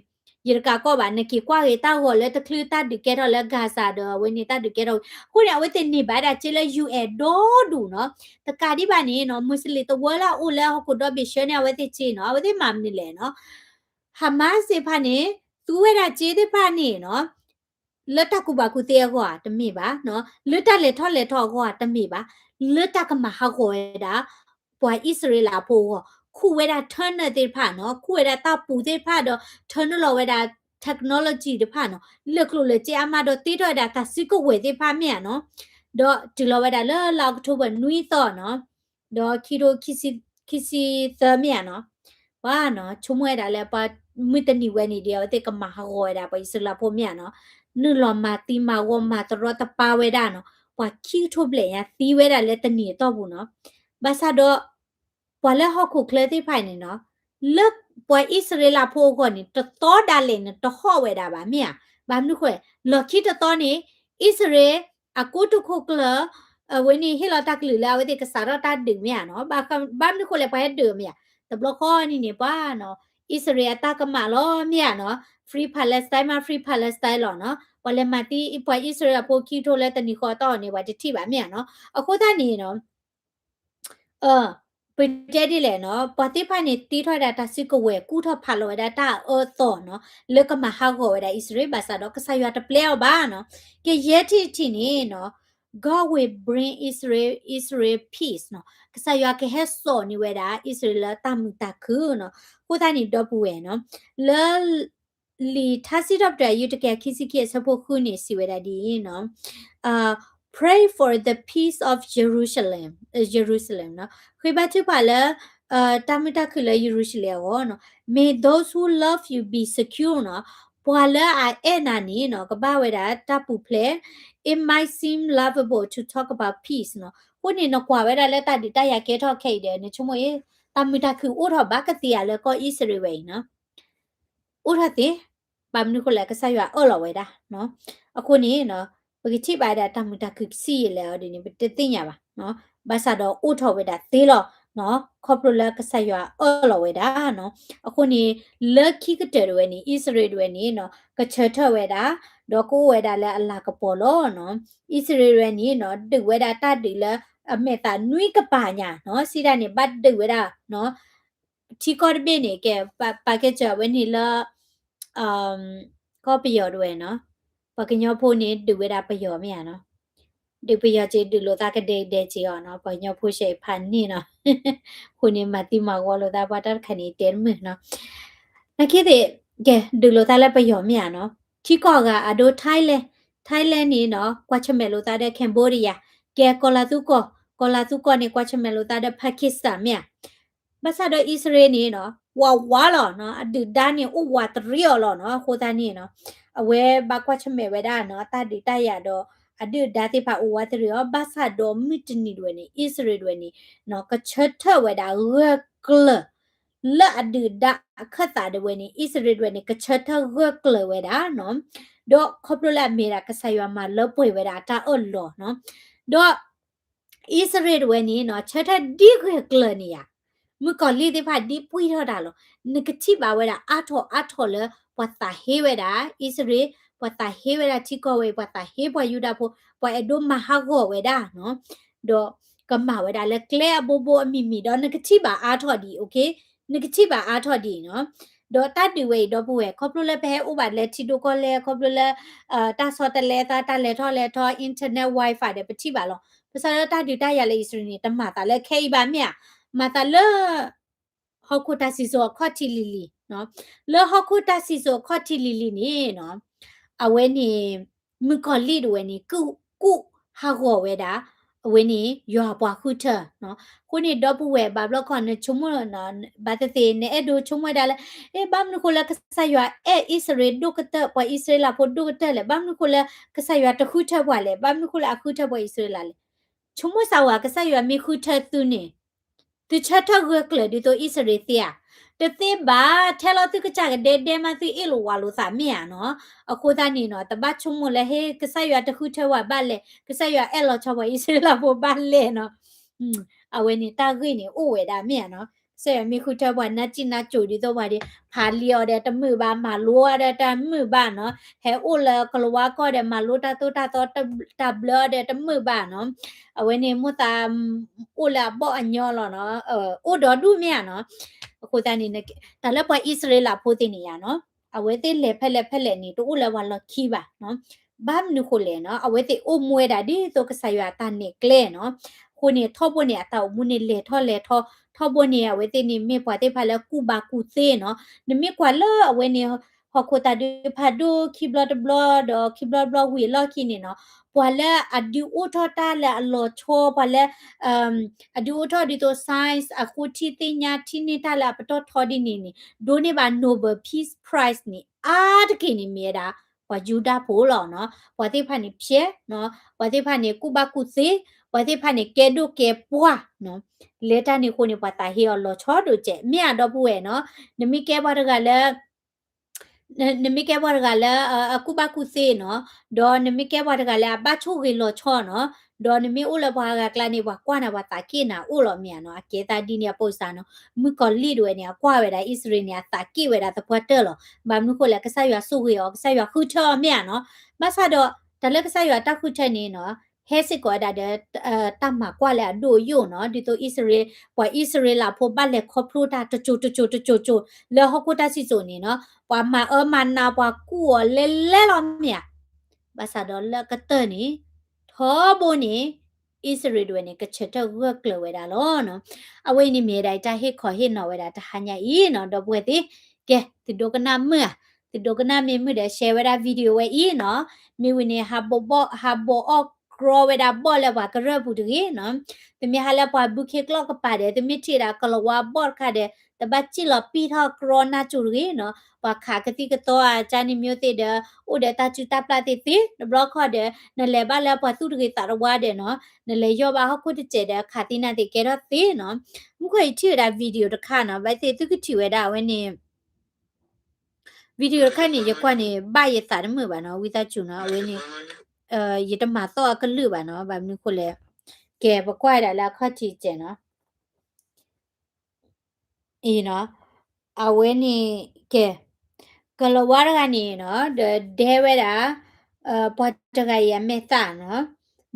ယတကးကီဘၣ် နက့ၤကွၢ်ဂ့ၤတၢ်ဂီၤလၢတချုးတၢ်ဒုးကဲထီၣ်လၢ Gaza ဒီး အဝဲန့ၣ်တၢ်ဒုးကဲထီၣ်ဝံၤ အဃိန့ၣ် အဝဲသ့ၣ်န့ၢ်ဘၣ်ဒၣ်စ့လၢ ယူၢ်အဲၣ် ဒီဒူၣ်နီၤ. တကးဒံးဘၣ်န့ၣ်နီၤ Muslim သဝီလၢအအိၣ်လၢဟီၣ်ခိၣ်ဒီဘ့ၣ် ဆှၢန့ၢ်အဝဲသ့ၣ်စ့နီၤ, အဝဲသ့ၣ်မၤမနုၤလဲၣ်နီၤ. Hamas သ့ၣ်တဖၣ်န့ၣ် သူဝဲဒၣ်စ့သ့ၣ်တဖၣ်န့ၣ်နီၤ လၢတၢ်ကူၣ်ဘၣ်ကူၣ်သ့အဂီၢ်ဧါ တမ့ၢ်ဘၣ်, လၢတၢ်လဲၤထီၣ်လဲၤထီအဂီၢ်တမ့ၢ်ဘၣ်, လၢတၢ်ကမၤဟးဂီၤဝဲဒၣ် ပှၤအံၣ်စရ့လးဖိအဂီၢ်, ခူၣ်ဝဲဒၣ် tunnel သ့ၣ်တဖၣ်နီၤ, ခူၣ်ဝဲဒၣ်တၢ်ပူၤသ့ၣ်တဖၣ်ဒီး tunnel လီၤဝဲဒၣ် technology တဖၣ်နီၤ, လၢာ်ကျိၤလၢာ်စ့အါမးဒီးတ့ထီၣ်ဝဲဒၣ်တၢ်စုကဝဲၤသ့ၣ်တဖၣ်မ့ၢ်ဧါနီၤ, ဒီးတုၤလီၤဝဲဒၣ်လၢလါအီးကထိဘၢၣ်နွံသီနီၤ ဒီးခံထိခံဆံသၢမ့ၢ်ဧါနီၤ, ပှၤနီၤ ဆိကမိၣ်ဝဲဒၣ်လၢပှၤမုၢ်တနံၤဝဲန့ၣ်ဒီး အဝဲသ့ၣ်ကမၤဟးဂီၤဝဲဒၣ် ပှၤအံၣ်စရ့လးဖိမ့ၢ်ဧါနီၤ, နုာ်လီၤမၤသံမၤဂီၤမၤတရီတပါဝဲဒၣ်နီၤ, ပှၤခံကထိဘျဲၣ်ညါသံဝဲဒၣ်လၢတနံၤအတီၢ်ပူၤနီၤ, ဘၣ်ဆၣ်ဒီး ပှၤလၢဟီၣ်ခိၣ်ချၢသ့ၣ်တဖၣ်န့ၣ်နီၤ, လၢပှၤအံၣ်စရ့လးဖိအဂီၢ်န့ၣ် တသီဒၣ်လဲာ်န့ၣ် တဟီၣ်ဝဲဒၣ်ဘၣ်မ့ၢ်ဧါ, ဘၣ်မနုၤဃိ လီၢ်ခံတသီန့ၣ် အံၣ်စရ့လး အကိတိာ်ခိၣ်ကျၢၢ် အဝဲန့ၣ်ဟ့ၣ်လီၤတၢ်ကလုၢ်လၢအဝဲသ့ၣ်ကစးထီၣ်တၢ်ဒုးမ့ၢ်ဧါနီၤ, ဘၣ်မနုၤဃိလဲၣ် ပှၤဟဲဒုးမ့ၢ်ဧါ, တဘျီဃီန့ၣ်န့ၣ် ပှၤနီၤ အံၣ်စရ့လးအတၢ်ကမၣ်လီၤမ့ၢ်ဧါနီၤ, Free Palestine မ့ၢ် Free Palestine လီၤနီၤ, ပှၤလဲၤမၤသံပှၤအံၣ်စရ့လးဖိခံကထိလၢတနံၤဃီအတီၢ်န့ၣ် ပှၤတထံၣ်ဘၣ်မ့ၢ်ဧါနီၤ, အဃိသတးန့ၣ်နီၤ ပတဲဒ်လဲၣ်နီၤ, ပှၤသ့ၣ်တဖၣ်န့ၣ် တ့ထီၣ်ဝဲဒၣ်တၢ်စုကဝဲၤ ကူၣ်ထီၣ်ဖးလီၤဝဲဒၣ်တၢ်အၢသီနီၤ, လၢကမၤဟးဂီၤဝဲဒၣ်အံၣ်စရ့လး ဘၣ်ဆၣ်ဒီးကစၢ်ယွၤတပျဲအီၤဘၣ်နီၤ, ကယဲၢ်ထံၣ်တထံၣ်န့ၣ်နီၤ, God will bring Israel, Israel peace နီၤ, ကစၢ်ယွၤကဟဲစိာ်န့ၢ်ဝဲဒၣ်အံၣ်စရ့လးလၢတၢ်မုာ်တၢ်ခုၣ်နီၤ, အဃိသတးန့ၣ် ဒီပုၢ်ဝဲၢ်နီၤ, လၢ လံာ်ထါစံးထီၣ်ပတြၢၤ အယူၢ်တကယၤခံဆံခံအဆၢဖိဃုန့ၣ် စံးဝဲဒၣ်ဒ်အံၤနီၤ, Pray for the peace of Jerusalem, Jerusalem နီၤ, ဃ့ဘါထုကဖၣ်လၢ တၢ်မုာ်တၢ်ခုၣ်လၢယရူၤၡလ့ၣ်အဂီၢ်နီၤ, May those who love you be secure နီၤ, ပှၤလၢအအဲၣ်နၤန့ၣ်နီၤ ကဘၣ်ဝဲဒၣ်တၢ်ပူၤဖျဲး, It might seem laughable to talk about peace နီၤ, အဃိန့ၣ် နကွၢ်ဝဲဒၣ်လၢတၢ်ဒုးတၢ်ယၤကဲထီၣ်ခဲအံၤဒီး နဆိကမိၣ်အံၤ တၢ်မုာ်တၢ်ခုၣ်အိၣ်ထီၣ်ဘၣ်ကသ့ဧါလၢကီၢ်အံၣ်စရ့လ်ဝဲအံၤနီၤ. အိၣ်ထီၣ်သ့, ဘၣ်မနုၤဃိလဲၣ် ကစၢ်ယွၤအၢၣ်လီၤဝဲဒၣ်နီၤ. အဃိန့ၣ်နီၤ ပကထံၣ်ဘၣ်ဝဲဒၣ်တၢ်မုာ်တၢ်ခုၣ်ကသ့ဧါလဲၣ်အီၤဒ်န့ၣ် ပတသ့ၣ်ညါဘၣ်နီၤ. ဘၣ်ဆၣ်ဒီးအိၣ်ထီၣ်ဝဲဒၣ်သ့လီၤနီၤ ခီဖျိလၢကစၢ်ယွၤအၢၣ်လီၤဝဲဒၣ်နီၤ. အဃိန့ၣ် လၢခံကတၢၢ်တဝဲန့ၣ် အံၣ်စရ့လ်တဝဲန့ၣ်နီၤ ကဆၢထၢၣ်ဝဲဒၣ် ဒီးကအိၣ်ဝဲဒၣ်လၢအလၤကပီၤလီၤနီၤ. အံၣ်စရ့လ်တဝဲန့ၣ်နီၤ ဒုးဝဲဒၣ်တၢ်ဒုးလၢ အမဲာ်သးနွံကပၤညါနီၤ စံးတၢ်န့ၣ် ဘၣ်ဒုးဝဲဒၣ်နီၤ ထံကီၢ်တဘ့ၣ်န့ၣ် ကဲ ပာ်ကဲစၢၤဝဲန့ၣ်လၢ ကီၢ်ပယီၤတဝဲနီၤ. ပှၤကညီဖိန့ၣ် ဒုးဝဲဒၣ်ပယီၤမ့ၢ်ဧါနီၤ. ဒုးပယီၤက့ၤ ဒုးလိာ်သးကဒဲကဒဲက့ၤအီၤနီၤ ပှၤကညီဖိရှဲအံၤဖးန့ၢ်နီၤ. အဃိန့ၣ် မၤသံမၤဂီၤလိာ်သးပှၤတၢ်တခါန့ၣ် တဲတမုာ်နီၤ. နာ်က့သ့ၣ် ကဲ ဒုးလိာ်သးလၢပယီၤမ့ၢ်ဧါနီၤ. ထံကီၢ်အဂၤအဒိ Thailand, Thailand န့ၣ်နီၤ ကွၢ်ဆၢၣ်မဲာ်လိာ်သးဒီး Cambodia, ကဲ ကီၤလၤသူကီၢ်, ကီၤလၤသူကီၢ်န့ၣ် ကွၢ်ဆၢၣ်မဲာ်လိာ်သးဒီး Pakistan မ့ၢ်ဧါ. ဘၣ်ဆၣ်ဒီးအံၣ်စရ့လ်န့ၣ်နီၤ ဝးဝးလီၤနီၤ အဒုၣ်ဒါန့ၣ် အိၣ်ဝးတရံးအီၤလီၤနီၤ. အဃိသတးန့ၣ်နီၤ အဝဲဘၣ်ကွၢ်ဆၢၣ်မဲာ်ဝဲဒၣ်နီၤ တၢ်ဒုးတၢ်ယၤဒီး အဒုၣ်ဒါသ့ၣ်တဖၣ်အိၣ်ဝးတရံးအီၤ ဘၣ်ဆၣ်ဒီးမုၢ်တနံၤတဝဲန့ၣ် အံၣ်စရ့လ်တဝဲန့ၣ်နီၤ ကဆၢထၢၣ်ဝဲဒၣ်ဂၢၢ်ကျၢၤ လၢအဒုၣ်ဒါအခၢၣ်သးတဝဲန့ၣ် အံၣ်စရ့လ်တဝဲန့ၣ် ကဆၢထၢၣ်ဂၢၢ်ကျၢၤဝဲဒၣ်နီၤ. ဒီးခီဖျိလၢအမ့ၢ်ဒၣ်ကစၢ်ယွၤမၤလၢပှဲၤဝဲဒၣ်အတၢ်အၢၣ်လီၤနီၤ. ဒီး အံၣ်စရ့လ်တဝဲန့ၣ်နီၤ ဆၢထၢၣ်ဒ်ဂၢၢ်ကျၢၤန့ၣ်ယါ, မုၣ်ကီၤလံၢ်သ့ၣ်တဖၣ်ဒ်ပှံၢ်ထီၣ်တၢ်လီၤ. နကထံၣ်ဘၣ်ဝဲဒၣ်အါထီၣ်အါထီၣ်လၢ ပှၤသးဟ့ဝဲဒၣ် အံၣ်စရ့လ်, ပှၤသးဟ့ဝဲဒၣ်ထံကီၢ်ဝဲအံၤ, ပှၤသးဟ့ပှၤယူဒၤဖိ, ပှၤအဲၣ်ဒိးမၤဟးဂီၤဝဲဒၣ်နီၤ. ဒီးကမၤဝဲဒၣ်လၢကျဲအဘိဘိအမံၤမံၤ ဒီးနကထံၣ်ဘၣ်အါထီၣ်ဒံး, နကထံၣ်ဘၣ်အါထီၣ်ဒံးနီၤ. ဒီးတၢ်ဒုးဝဲအံၤဒီပုၢ်ဝဲၢ် ခီဖျိလၢပဟဲအိၣ်ဘၣ်လၢထံဒိၣ်ကီၢ်လဲၢ် ခီဖျိလၢ တၢ်ဆီတလဲသး တၢ်လဲၤထီၣ်လဲၤထီ internet wifi ဒီးပထံၣ်ဘၣ်လီၤ. ဘၣ်ဆၣ်လၢတၢ်ဒုးတၢ်ယၤလၢအံၣ်စရ့လ်န့ၣ် တမၤသးလၢခဲအံၤဘၣ်မ့ၢ်ဧါ, မၤသးလၢ ဟီၣ်ခိၣ်တၢ်စံၣ်စိၤအခီၣ်ထံးလံၤလံၤ, လၢဟီၣ်ခိၣ်တၢ်စံၣ်စိၤအခီၣ်ထံးလံၤလံၤန့ၣ်နီၤ, အဝဲန့ၣ် မုၣ်ကီၤလံၢ်တဝဲန့ၣ် ကူၣ်ဟးဂီၤဝဲဒၣ်, အဝဲန့ၣ် ယွၤပှၤဃုထၢနီၤ. အဃိန့ၣ် ဒီပုၢ်ဝဲၢ် ဘၣ်ဘျီခီ နဆိကမိၣ် ဘၣ်သ့ၣ်သ့ၣ် နအဲၣ်ဒိးဆိကမိၣ်ဝဲဒၣ်လၢ အဲ ဘၣ်မနုၤဃိလၢကစၢ်ယွၤအဲၣ်အံၣ်စရ့လးဒိၣ်ကတၢၢ် ပှၤအံၣ်စရ့လးဖိဒိၣ်ကတၢၢ်လဲၣ်, ဘၣ်မနုၤဃိလၢကစၢ်ယွၤတဃုထၢပှၤလဲၣ်, ဘၣ်မနုၤဃိလၢအဃုထၢပှၤအံၣ်စရ့လးလဲၣ်. ဆိကမိၣ်စၢ်ဝဲ ကစၢ်ယွၤမ့ၢ်ဃုထၢသုန့ၣ် သုဆၢထၢၣ်ဂၢၢ်ကျၢၤဒ်သိးအံၣ်စရ့လးသ့ဧါ. တသ့ဘၣ်, ထဲလီၤသုကစၢ်ကဒဲဒဲမး သုအ့ၣ်လိာ်ဝးလိာ်သးမ့ၢ်ဧါနီၤ. အဃိသတးန့ၣ်နီၤ တဘၣ်ဆိကမိၣ်လၢ ဟ့ ကစၢ်ယွၤတဃုထၢပှၤဘၣ်လဲၣ်, ကစၢ်ယွၤအဲၣ်လီၤဆီပှၤအံၣ်စရ့လးဖိဘၣ်လဲၣ်နီၤ. အဝဲန့ၣ်တၢ်ဂ့ၢ်န့ၣ်အိၣ်ဝဲဒၣ်မ့ၢ်ဧါနီၤ. ကစၢ်ယွၤမ့ၢ်ဃုထၢပှၤ နါစံၣ်နါစိၤဒ်သိးပှၤဒ် ဖးလံအီၤဒီးတမုာ်ဘၣ်, မၤလိအီၤဒီးတမုာ်ဘၣ်နီၤ. ဟဲအိၣ်လၢကလၤဝါကီၢ်ဒီး မၤလိတၢ်သိၣ်တၢ်သီ တၢ်ဘျၢအီၤဒီးတမုာ်ဘၣ်နီၤ. အဝဲန့ၣ်မိၣ်သး အိၣ်လၢအဘီၣ်အညီလီၤနီၤ. အိၣ်ဒီဒူၣ်မ့ၢ်ဧါနီၤ. အဃိသတးန့ၣ် တၢ်လၢပှၤအံၣ်စရ့လးဖိသ့ၣ်န့ၣ်ယါနီၤ, အဝဲသ့ၣ်လဲၤဖဲလဲၣ်ဖဲလဲၣ်န့ၣ် တအိၣ်လၢပှၤလီၢ်ခံဘၣ်နီၤ. ဘၣ်မနုၤဃိလဲၣ်နီၤ, အဝဲသ့ၣ်အိၣ်မူဝဲဒၣ်ဒ်သိးကစၢ်ယွၤအတၢ်နဲၣ်ကျဲနီၤ. အဃိန့ၣ် ထီဘိန့ၣ် အတၢ်အိၣ်မူန့ၣ်လဲၤထီၣ်လဲၤထီ, ထီဘိန့ၣ် အဝဲသ့ၣ်န့ၣ်မ့ၢ်ပှၤသ့ၣ်တဖၣ်လၢကူၣ်ဘၣ်ကူၣ်သ့နီၤ. နမ့ၢ်ကွၢ်လၢအဝဲန့ၣ် ဟီၣ်ခိၣ်တၢ်ဒုးဖးဒိၣ်ခံဘျီတဘျီဒီး ခံဘျီတဘျီဝံၤအလီၢ်ခံန့ၣ်နီၤ, ပှၤလၢအဒုးအိၣ်ထီၣ်တၢ်လၢအလီၤဆီ, ပှၤလၢ အဒုးအိၣ်ထီၣ်ဒ်သိး science အဃိထံသ့ၣ်ညါထံန့ၢ်တၢ်လၢအပတီၢ်ထီဒ်န့ၣ်န့ၣ် ဒိးန့ၢ်ဘၣ် Nobel Peace Prize န့ၣ် အါတက့ၢ်န့ၣ်မ့ၢ်ဝဲဒၣ် ပှၤယူဒၤဖိလီၤနီၤ. ပှၤသ့ၣ်တဖၣ်န့ၣ်ဖျဲးနီၤ, ပှၤသ့ၣ်တဖၣ်န့ၣ်ကူၣ်ဘၣ်ကူၣ်သ့, ပှၤသ့ၣ်တဖၣ်န့ၣ်ကဲဒိၣ်ကဲပှၢ်နီၤ. လဲၤတၢ်န့ၣ်အဃိန့ၣ် ပှၤသးဟ့အီၤလီၤဆီဒိၣ်စဲး မ့ၢ်ဧါဒီပုၢ်ဝဲၢ်နီၤ. နမ့ၢ်ကဲပှၤတဂၤလၢ နမ့ၢ်ကဲပှၤတဂၤလၢ အကူၣ်ဘၣ်ကူၣ်သ့နီၤ, ဒီးနမ့ၢ်ကဲပှၤတဂၤလၢအဘၣ်ဆိၣ်ဂ့ၤလီၤဆီနီၤ, ဒီးနမ့ၢ်အိၣ်လၢပှၤဂၤကျါန့ၣ် ပှၤကွၢ်နၤ ပှၤသးက့ၣ်နၤအိၣ်လီၤမ့ၢ်ဧါနီၤ. အကဲသးဒ်န့ၣ် အပိစါနီၤ, မုၣ်ကီၤလံၢ်တဝဲန့ၣ် အကွၢ်ဝဲဒၣ်အံၣ်စရ့လးန့ၣ် အသးက့ၣ်ဝဲဒၣ်သပှၢ်တၢၢ်လီၤ. ဘၣ်မနုၤဃိလဲၣ် ကစၢ်ယွၤဆိၣ်ဂ့ၤအီၤ, ကစၢ်ယွၤဃုထၢအီၤမ့ၢ်ဧါနီၤ. ဘၣ်ဆၣ်ဒီး တၢ်လၢကစၢ်ယွၤတၢ်ဃုထၢန့ၣ်နီၤ ဟဲစ့ၢ်ကီးဝဲဒၣ်ဒီး တၢ်မၤကွၢ်လၢအဒိၣ်အယိာ်နီၤ, ဒ်သိးအံၣ်စရ့လး, ပှၤအံၣ်စရ့လးဖိဘၣ်လဲၤခီဖျိတၢ်တစိၤတစိၤတစိၤစိၤ လၢဟီၣ်ခိၣ်တၢ်စံၣ်စိၤန့ၣ်နီၤ, ပှၤမၤအၢမၤနး ပှၤကူၣ်အီၤလဲၤလဲၤလီၤမ့ၢ်ဧါ. ဘၣ်ဆၣ်ဒီးလၢအကတၢၢ်န့ၣ် ထီဘိန့ၣ် အံၣ်စရ့လးတဝဲန့ၣ် ကဆၢထၢၣ်ဂၢၢ်ကျၢၤဝဲဒၣ်လီၤနီၤ. အဝဲအံၤန့ၣ်မ့ၢ်ဝဲဒၣ်တၢ်ဟ့ၣ်ခီဟ့ၣ်နီၤဝဲဒၣ်တဟါညါအံၤနီၤ, ဒီပုၢ်ဝဲၢ်သ့ၣ်, ကဲ သုဒိကနၣ်မုာ်ဧါ, သုဒိကနၣ်မ့ၢ်မုာ်ဒီး share ဝဲဒၣ် video ဝဲအံၤနီၤ, မ့ၢ်ဝံၤန့ၣ် ဟးဘိးဘီၣ် ဟးဘိးအီၣ် ကဘၣ်က့ၤလီၤကရီဝဲဒၣ်ဘီၣ်လၢပှၤကရၢၢ်ပူၤတဂ့ၤနီၤ. သုမ့ၢ်ဟးလၢပှၤဘုခ့ကျီၢ်ကပၤဒီး သုမ့ၢ်ထံၣ်ဝဲဒၣ်ကလီၤဝါဘီၣ်တခါဒီး တဘၣ်စံၣ်လီၤပံၢ်ထီၣ်ကရီနၢ်ကၠိတဂ့ၤနီၤ. ပှၤခးကသံၣ်ကသီအကၢန့ၣ် မျိုးသ့ၣ်ဒီး အိၣ်ဒီးတၢ်စုတၢ်ပျၢ်သ့သ့, တဘျီခီဒီး နလဲၤဘၣ်လၢပှၤသူၣ်တဂ့ၤသးတဝါဒီးနီၤ, နလဲၤယီၢ်ဘၣ်ဟီၣ်ခိၣ်တစဲးဒီး ခးသံနၢ်သ့ၣ်ကဲထီၣ်သ့နီၤ. မူခိၣ်ယထံၣ်ဝဲဒၣ် video တခါနီၤ, ဘၣ်သ့ၣ်သုကထံၣ်ဝဲဒၣ်အဝဲန့ၣ် video တခါန့ၣ် ယကွၢ်န့ၣ် ဘၣ်ယသးတမုာ်ဘၣ်နီၤ, ဝံသးစူၤနီၤ, အဝဲန့ၣ် ယတမၤသီၣ်အကလုၢ်ဘၣ်နီၤ, ဘၣ်မနုၤဃိလဲၣ်, ကဲ ပကွၢ်ဒၣ်လၢအခီၣ်ထံးစဲးနီၤ. အံၤနီၤ, အဝဲန့ၣ် ကဲ ကလီၤဝါတဂၤန့ၣ်နီၤ, ဒီးဒဲဝဲဒၣ် ပှၤတဂၤအံၤအမဲာ်သၣ်နီၤ,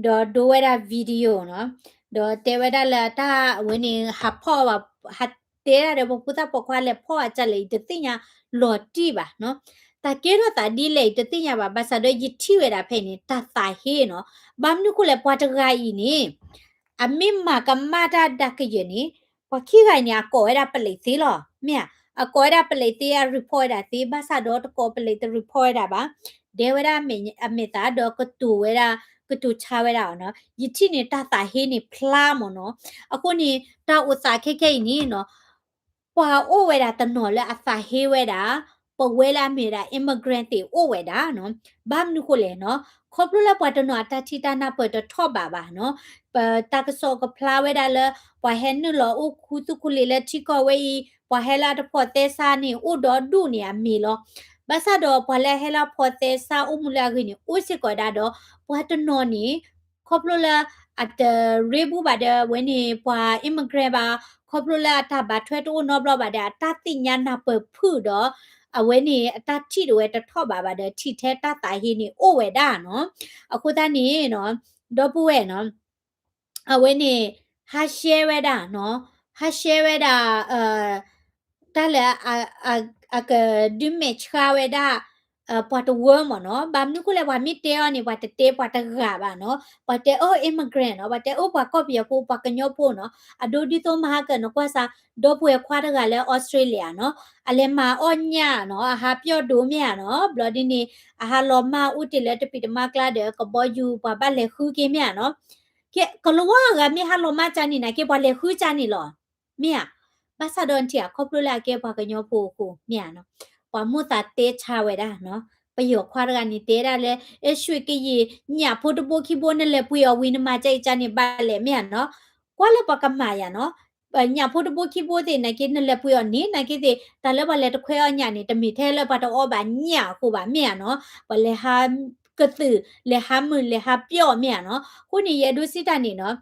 ဒီးဒိဝဲဒၣ် video နီၤ, ဒီးတဲဝဲဒၣ်လၢတၢ်အဝဲန့ၣ် ဟးဖီၣ်ဘၣ်, ဟးတဲဒၣ်ဒီးပှၤဖိသၣ်ပိာ်ခွါလဲၤဖီၣ်အကၢလဲၣ် ယတသ့ၣ်ညါလီၤတံၢ်ဘၣ်နီၤ. တၢ်ကဲထီၣ်သးဒ်လဲၣ် ယတသ့ၣ်ညါဘၣ်, ဘၣ်ဆၣ်ဒီးယထံၣ်ဝဲဒၣ်ဖဲအံၤန့ၣ် တၢ်သးဟ့နီၤ. ဘၣ်မနုၤဃိလဲၣ် ပှၤတဂၤအံၤန့ၣ် အမ့ၢ်မၤကမၣ်တၢ်ဒၣ်ကယဲၢ်န့ၣ် ပှၤခံဂၤအံၤန့ၣ် အကိးဝဲဒၣ်ပလံးသ့လီၤ, မ့ၢ်ဧါ, အကိးဝဲဒၣ်ပလံးသ့ အ report ဝဲဒၣ်သ့, ဘၣ်ဆၣ်ဒီးတကိးပလံးတ report ဝဲဒၣ်ဘၣ်, ဒဲဝဲဒၣ်အမဲာ်သၣ်ဒီးကတိၤဝဲဒၣ်, ကတိၤဆါဝဲဒၣ်အီၤနီၤ. ယထံၣ်န့ၣ် တၢ်သးဟ့န့ၣ်ဖျါမ့ၢ်နီၤ. အဃိန့ၣ် တၢ်အိၣ်သးခဲခဲအံၤန့ၣ်နီၤ ပှၤအိၣ်ဝဲဒၣ်တနီၤလၢအသးဟ့ဝဲဒၣ် ပဝဲလၢအမ့ၢ်ဝဲဒၣ် immigrant သ့ၣ်အိၣ်ဝဲဒၣ်နီၤ. ဘၣ်မနုၤဃိလဲၣ်နီၤ, ခီဖျိလၢပှၤတနီၤအတၢ်ထံၣ်တၢ်နၢ်ပၢၢ်တထီၣ်ဘးဘၣ်နီၤ. ပတၢ်ကစီၣ်ကဖျါဝဲဒၣ်လၢ ပှၤဟဲနုာ်လီၤအိၣ်ခူသူၣ်ခူလံာ်လၢထံကီၢ်ဝဲအံၤ, ပှၤဟဲလၢအတဖိးသဲစးန့ၣ် အိၣ်ဒီဒူၣ်န့ၣ်အမ့ၢ်လီၤ. ဘၣ်ဆၣ်ဒီးပှၤလၢအဟဲလၢအဖိးသဲစးအိၣ်မူလၢအဂ့ၤန့ၣ် အိၣ်စ့ၢ်ကီးဝဲဒၣ်ဒီး ပှၤတနီၤန့ၣ် ခီဖျိလၢ အတရ့ဘူးဘၣ်ဒီးအဝဲန့ၣ် ပှၤ immigrant ဘၣ်, ခီဖျိလၢအတၢ်ဘၣ်ထွဲတအိၣ်နီတဘျီဘၣ်ဒီး အတၢ်သ့ၣ်ညါနၢ်ပၢၢ်ဖုၣ်ဒီး အဝဲန့ၣ် အတၢ်ထံၣ်တဝဲတထီၣ်ဘးဘၣ်ဒီး ထံၣ်ထဲတၢ်သးဟ့န့ၣ်အိၣ်ဝဲဒၣ်နီၤ. အဃိသတးန့ၣ်နီၤ, ဒီပုၢ်ဝဲၢ်နီၤ အဝဲန့ၣ် ဟး share ဝဲဒၣ်နီၤ, ဟး share ဝဲဒၣ် တၢ်လၢ အကဒုးမဲာ်ဆှးဝဲဒၣ် ပှၤတဝၢမ့ၢ်နီၤ. ဘၣ်မနုၤဃိလဲၣ် ပှၤမ့ၢ်တဲအီၤန့ၣ် ပှၤတတဲပှၤတဂၤဘၣ်နီၤ. ပှၤတဲအီၤ immigrant နီၤ, ပှၤတဲအီၤပှၤကီၢ်ပယီၤဖိ ပှၤကညီဖိနီၤ. အဒိဒ်သိးမဟါကၢၢ်နကွၢ်စၢ် ဒီပုၢ်ဝဲၢ်ခွါတဂၤလၢ Australia နီၤ, အလဲၤမၤအီၣ်ညၣ်နီၤ, အဟးပျီၣ်ဒိးမ့ၢ်ဧါနီၤ, ဘျီဒ်န့ၣ် အဟးလီၤမၢ်အိၣ်တ့ၢ်လၢတပံၢ်တမါကျါဒီး ကဘီယူၤပှၤဘၣ်လဲၤဃုက့ၤမ့ၢ်ဧါနီၤ. ကဲ ကလီၤဝါအဂၤမ့ၢ်ဟးလီၤမၢ်ကၢ်န့ၣ် နာ်က့ပှၤလဲၤဃုကၢ်န့ၣ်လီၤ. မ့ၢ်ဧါ, ဘၣ်ဆၣ်ဒီးနထံၣ်ဧါ ခီဖျိလၢအကဲပှၤကညီဖိအဃိ မ့ၢ်ဧါနီၤ, ပှၤမိၣ်သးတဲဆါဝဲဒၣ်နီၤ, ပယီၤခွါတဂၤန့ၣ်တဲဒၣ်လၢ အဲ ရွှေကယီၤ ညၣ်ဖိတဘိခံဘိ နလဲၤပှ့ၤအီၤဝံၤနမၤကၢ်အံၤကၢ်န့ၣ်ဘၣ်လဲၣ် မ့ၢ်ဧါနီၤ, ကွၢ်လၢပှၤကမၤယၤနီၤ, ညၣ်ဖိတဘိခံဘိသ့ၣ် နာ်က့နလဲၤပှ့ၤအီၤန့ၣ် နာ်က့သ့ၣ် တၢ်လၢပှၤလဲၤတခွဲအီၣ်ညၣ်န့ၣ် တမ့ၢ်ထဲလၢပှၤတအီၣ်ဘၣ်ညၣ်အဃိဘၣ် မ့ၢ်ဧါနီၤ, ပှၤလဲၤဟးကသုး လဲၤဟးမုာ် လဲၤဟးပျီၣ်မ့ၢ်ဧါနီၤ, အဃိန့ၣ် ယအဲၣ်ဒိးစံးတၢ်န့ၣ်နီၤ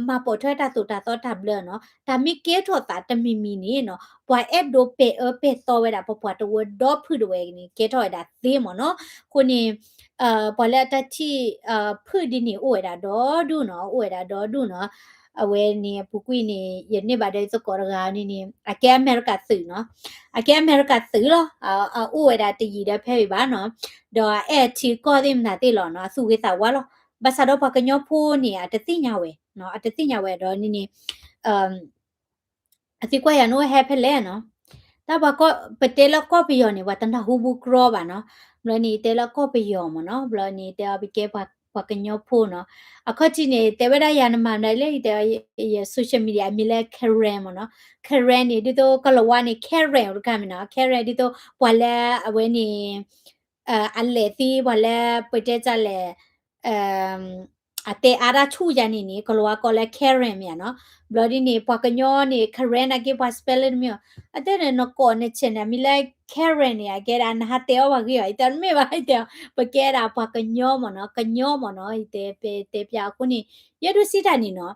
မၤပိာ်ထွဲတၢ်သိၣ်တၢ်သီတၢ်ဘျၢနီၤ, တၢ်မ့ၢ်ကဲထီၣ်သးတမံၤမံၤန့ၣ်နီၤ ပှၤအဲၣ်ဒိးပဲာ်အၢပဲာ်သီဝဲဒၣ်ပပှၤတဝၢဒီဖုၣ်တဝဲန့ၣ် ကဲထီၣ်ဝဲဒၣ်သ့မ့ၢ်နီၤ, အဃိန့ၣ် ပှၤလၢအတၢ်ထံၣ် ဖုၣ်ဒ်န့ၣ်အိၣ်ဝဲဒၣ်ဒီဒူၣ်နီၤ, အိၣ်ဝဲဒၣ်ဒီဒူၣ်နီၤ, အဝဲန့ၣ်အပူၤကွံာ်န့ၣ် ယန့ၢ်ဘၣ်ဒီးသကိးတဂၤန့ၣ်န့ၣ် အကဲအမဲရကၤသုးနီၤ, အကဲအမဲရကၤသုးလီၤ, အအိၣ်ဝဲဒၣ်တယံာ်ဒီးဖဲအံၤဘၣ်နီၤ, ဒီးအအဲၣ်ထံကီၢ်သ့ၣ်မနုၤသ့ၣ်လီၤနီၤ, အသူၣ်ဂ့ၤသးဝါလီၤ, ဘၣ်ဆၣ်ဒီးပှၤကညီဖိန့ၣ် အတသ့ၣ်ညါဝဲ, အတသ့ၣ်ညါဝဲဒီးန့ၣ်န့ၣ် အသံကွၢ်ယၤန့ၣ်အိၣ်ဟဲဖဲလဲၣ်နီၤ, တၢ်ပှၤကီၢ် ပတဲလၢကီၢ်ပယီၤန့ၣ် ပှၤတနၢ်ဟူဘူးကြီဘၣ်နီၤ, ဘျီန့ၣ်တဲလၢကီၢ်ပယီၤမ့ၢ်နီၤ, ဘျီန့ၣ်တဲအီၤပကဲပှၤကညီဖိနီၤ, အခီၣ်ထံးန့ၣ် တဲဝဲဒၣ်ယၤနမၤမနုၤလဲၣ်, ယတဲအီၤ ယ social media အမံၤလၢ Karen မ့ၢ်နီၤ, Karen န့ၣ် ဒ်သိးကလီၤဝါန့ၣ် Karen အိၣ်တခါမ့ၢ်နီၤ, Karen ဒ်သိးပှၤလၢအဝဲန့ၣ် အလဲၤသံပှၤလၢပတဲတၢ်လဲၣ် အတဲအါတၢ်ဆူၣ်ယၤန့ၣ်န့ၣ် ကလီၤဝါကိးလၢ Karen မ့ၢ်ဧါနီၤ, ဘျီဒ်န့ၣ် ပှၤကညီန့ၣ် Karen နာ်က့ပှၤ spelling တမ့ၢ်အီၤ, အတဲန့ၣ် နကိးန channel မံၤလၢ Karen န့ၣ် အကဲဒၣ် နဟးတဲအီၤပှၤဂ့ၤဘၣ်, ယတဲနမ့ၢ်ဘၣ် ယတဲ ပကဲဒၣ်ပှၤကညီမ့ၢ်နီၤ, ကညီမ့ၢ်နီၤ, ယတဲ ပတဲပျးအဃိန့ၣ် ယအဲၣ်ဒိးစံးတၢ်န့ၣ်နီၤ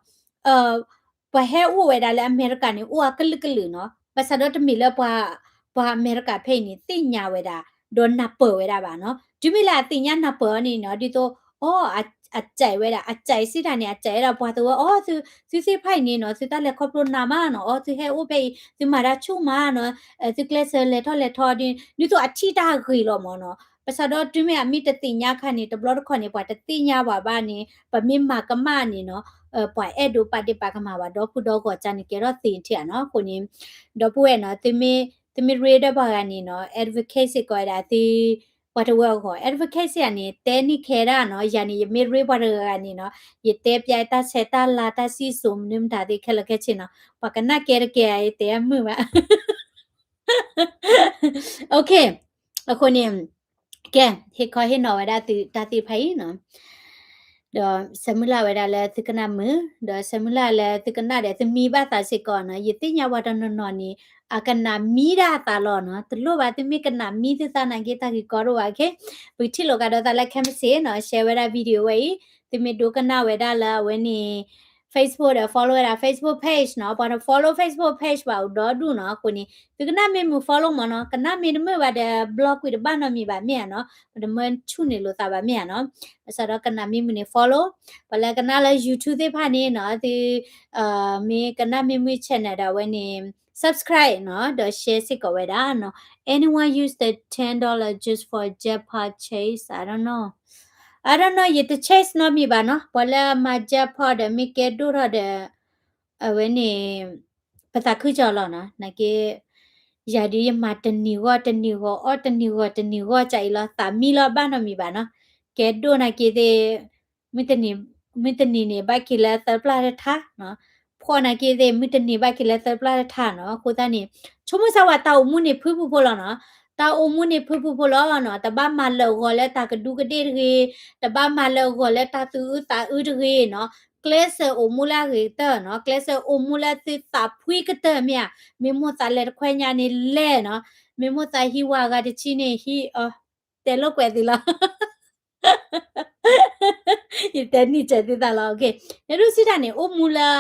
ပှၤဟဲအိၣ်ဝဲဒၣ်လၢအမဲရကၤန့ၣ် အိၣ်အကလုာ်ကလုာ်နီၤ, ဘၣ်ဆၣ်ဒီးတမ့ၢ်လၢပှၤ ပှၤအမဲရကၤဖဲအံၤန့ၣ် သ့ၣ်ညါဝဲဒၣ် ဒီးနၢ်ပၢၢ်ဝဲဒၣ်ဘၣ်နီၤ, တုၤမ့ၢ်လၢအသ့ၣ်ညါနၢ်ပၢၢ်အီၤန့ၣ်နီၤ ဒ်သိး အီ အစဲးဝဲဒၣ် အစဲးစံးတၢ်န့ၣ် အစဲးဝဲဒၣ်ပှၤသဝီ အီ သုသ့ၣ်တဖၣ်အံၤန့ၣ်နီၤ သုတၢ်လဲၤခီဖျိနးမးနီၤ, အီ သုဟဲအိၣ်ဖဲအံၤ သုမၤတၢ်ဆူၣ်မးနီၤ, သုကျဲးစၢးလဲၤထီၣ်လဲၤထီဒ် ဒ်သိးအထံၣ်တၢ်ဂ့ၤလီၤမ့ၢ်နီၤ, ဘၣ်ဆၣ်ဒီးတုၤမ့ၢ်အမ့ၢ်တသ့ၣ်ညါခါန့ၣ် တဘျီတခီၣ်န့ၣ် ပှၤတသ့ၣ်ညါဘၣ်ဘၣ်န့ၣ် ပမ့ၢ်မၤကမၣ်န့ၣ်နီၤ ပှၤအဲၣ်ဒိးပာ်ဒ့ၣ်ပာ်ကမၣ်ဝဲဒီဖုဒီဂီၢ်ကၢန့ၣ် ကဲထီၣ်သ့ၣ်ထံၣ်ဧါနီၤ, အဃိန့ၣ် ဒီပုၢ်ဝဲၢ်နီၤ သုမ့ၢ်ရ့ဒီးပှၤဂၤန့ၣ်နီၤ advocate စ့ၢ်ကီးဝဲဒၣ်သု ပှၤတဝၢအဂီၢ် advocate စ့ၢ်န့ၣ် တဲန့ၢ်ခဲဒၣ်နီၤ, ယၤန့ၣ် ယမ့ၢ်ရ့ပှၤတဂၤဂၤန့ၣ်နီၤ, ယတဲပျဲတၢ်ဆဲးတၢ်လၤတၢ်စံၣ်စိၤမနုၤမတၤသ့ခဲလၢာ်ခဲဆ့နီၤ, ပှၤကနၣ်ကဲတကဲ ယတဲအမုာ်ဘၣ် OK, အဃိန့ၣ် ကဲ ဟ့ၣ်ခီဟ့ၣ်နီၤဝဲဒၣ်သုတၢ်သ့ၣ်တဖၣ်အံၤနီၤ, ဒီးဆၢမုၢ်လၢ်ဝဲဒၣ်လၢသုကနၣ်မုာ်, ဒီးဆၢမုၢ်လၢ်လၢသုကနၣ်ဒီးသုမံဘၣ်သးစ့ၢ်ကီးနီၤ, ယသ့ၣ်ညါပှၤတနီၤနီၤန့ၣ် အကနၣ်မံဒၣ်အသးလီၤနီၤ, တလိၣ်ဘၣ်သုမ့ၢ်ကနၣ်မံသုသးနာ်က့ တၢ်ဂ့ၢ်ကီဒိၣ်ဘၣ်, OK, ပကထံၣ်လိာ်ကဒီးသးလၢခဲမုၢ်ဆ့ၣ်နီၤ, share ဝဲဒၣ် video ဝဲအံၤ, သုမ့ၢ်ဒိကနၣ်ဝဲဒၣ်လၢအဝဲန့ၣ် Facebook ဒီး follow ဝဲဒၣ် Facebook page နီၤ, ပှၤတ follow Facebook page ဘၣ်အိၣ်ဒီဒူၣ်နီၤ, အဃိန့ၣ် သုကနၣ်မ့ၢ်မုာ် follow မ့ၢ်နီၤ, ကနၣ်မ့ၢ်တမုာ်ဘၣ်ဒီး block ကွံာ်တဘၣ်နီတမံၤဘၣ်မ့ၢ်ဧါနီၤ, ပတမၢဆူၣ်န့ၢ်လိာ်သးဘၣ်မ့ၢ်ဧါနီၤ, ဘၣ်ဆၣ်ဒီးကနၣ်မ့ၢ်မုာ်န့ၣ် follow, ပှၤလၢကနၣ်လၢ YouTube သ့ၣ်တဖၣ်န့ၣ်နီၤ, သု မ့ၢ်ကနၣ်မ့ၢ်မုာ် channel ဒီးအဝဲန့ၣ် subscribe နီၤ, ဒီး share စ့ၢ်ကီးဝဲဒၣ်နီၤ, anyone use the ten dollar just for jackpot chase, I don't know, I don't know, ယတ chase နီတမံၤဘၣ်နီၤ, ပှၤလၢအမၤ jackpot ဒီးမ့ၢ်ကဲဒိၣ်ထီၣ်ဒီး အဝဲန့ၣ် ပသးခုကၠီလီၤနီၤ, နာ်က့ ယၤဒုးယမၤတနံၤဂီၢ်တနံၤဂီၢ် အီၣ်တနံၤဂီၢ်တနံၤဂီၢ် ကၢ်အံၤလီၤ, သးမံလီၤဘၣ်နီတမံၤဘၣ်နီၤ, ကဲဒိၣ်နာ်က့သ့ၣ် မုၢ်တနံၤန့ၣ် ဘၣ်က့ၤလၢသၢပျၢ်တထါနီၤ, ဖှီၣ်နာ်က့သ့ၣ် မုၢ်တနံၤဘၣ်က့ၤလၢသၢပျၢ်တထါနီၤ, အဃိသတးန့ၣ် ဆိကမိၣ်စၢ်ဝဲတၢ်အိၣ်မူန့ၣ်ဖုၣ်ဖုၣ်ဖိလီၤနီၤ, တၢ်အိၣ်မူန့ၣ်ဖုၣ်ဖုၣ်ဖိလီၤနီၤ, တဘၣ်မၤလၢာ်ဂီၤလၢတၢ်ကဒူးကဒ့ၣ်တဂ့ၤ, တဘၣ်မၤလၢာ်ဂီၤလၢတၢ်သူၣ်အုးသးအုးတဂ့ၤနီၤ, ကျဲးစၢးအိၣ်မူလၢအဂ့ၤကတၢၢ်နီၤ, ကျဲးစၢးအိၣ်မူလၢသုသးဖှံကတၢၢ်မ့ၢ်ဧါ, မ့ၢ်မိၣ်သးလဲၤတခွဲညါန့ၣ်လဲၤနီၤ, မ့ၢ်မိၣ်သးဟံးဝၤဂၤတဆံန့ၣ်ဟံး, တဲလိာ်ကွဲးသ့လီၤ ယတဲနံၤစဲးသုသးလီၤ, ယဒိၣ်စံးတၢ်န့ၣ် အိၣ်မူလၢ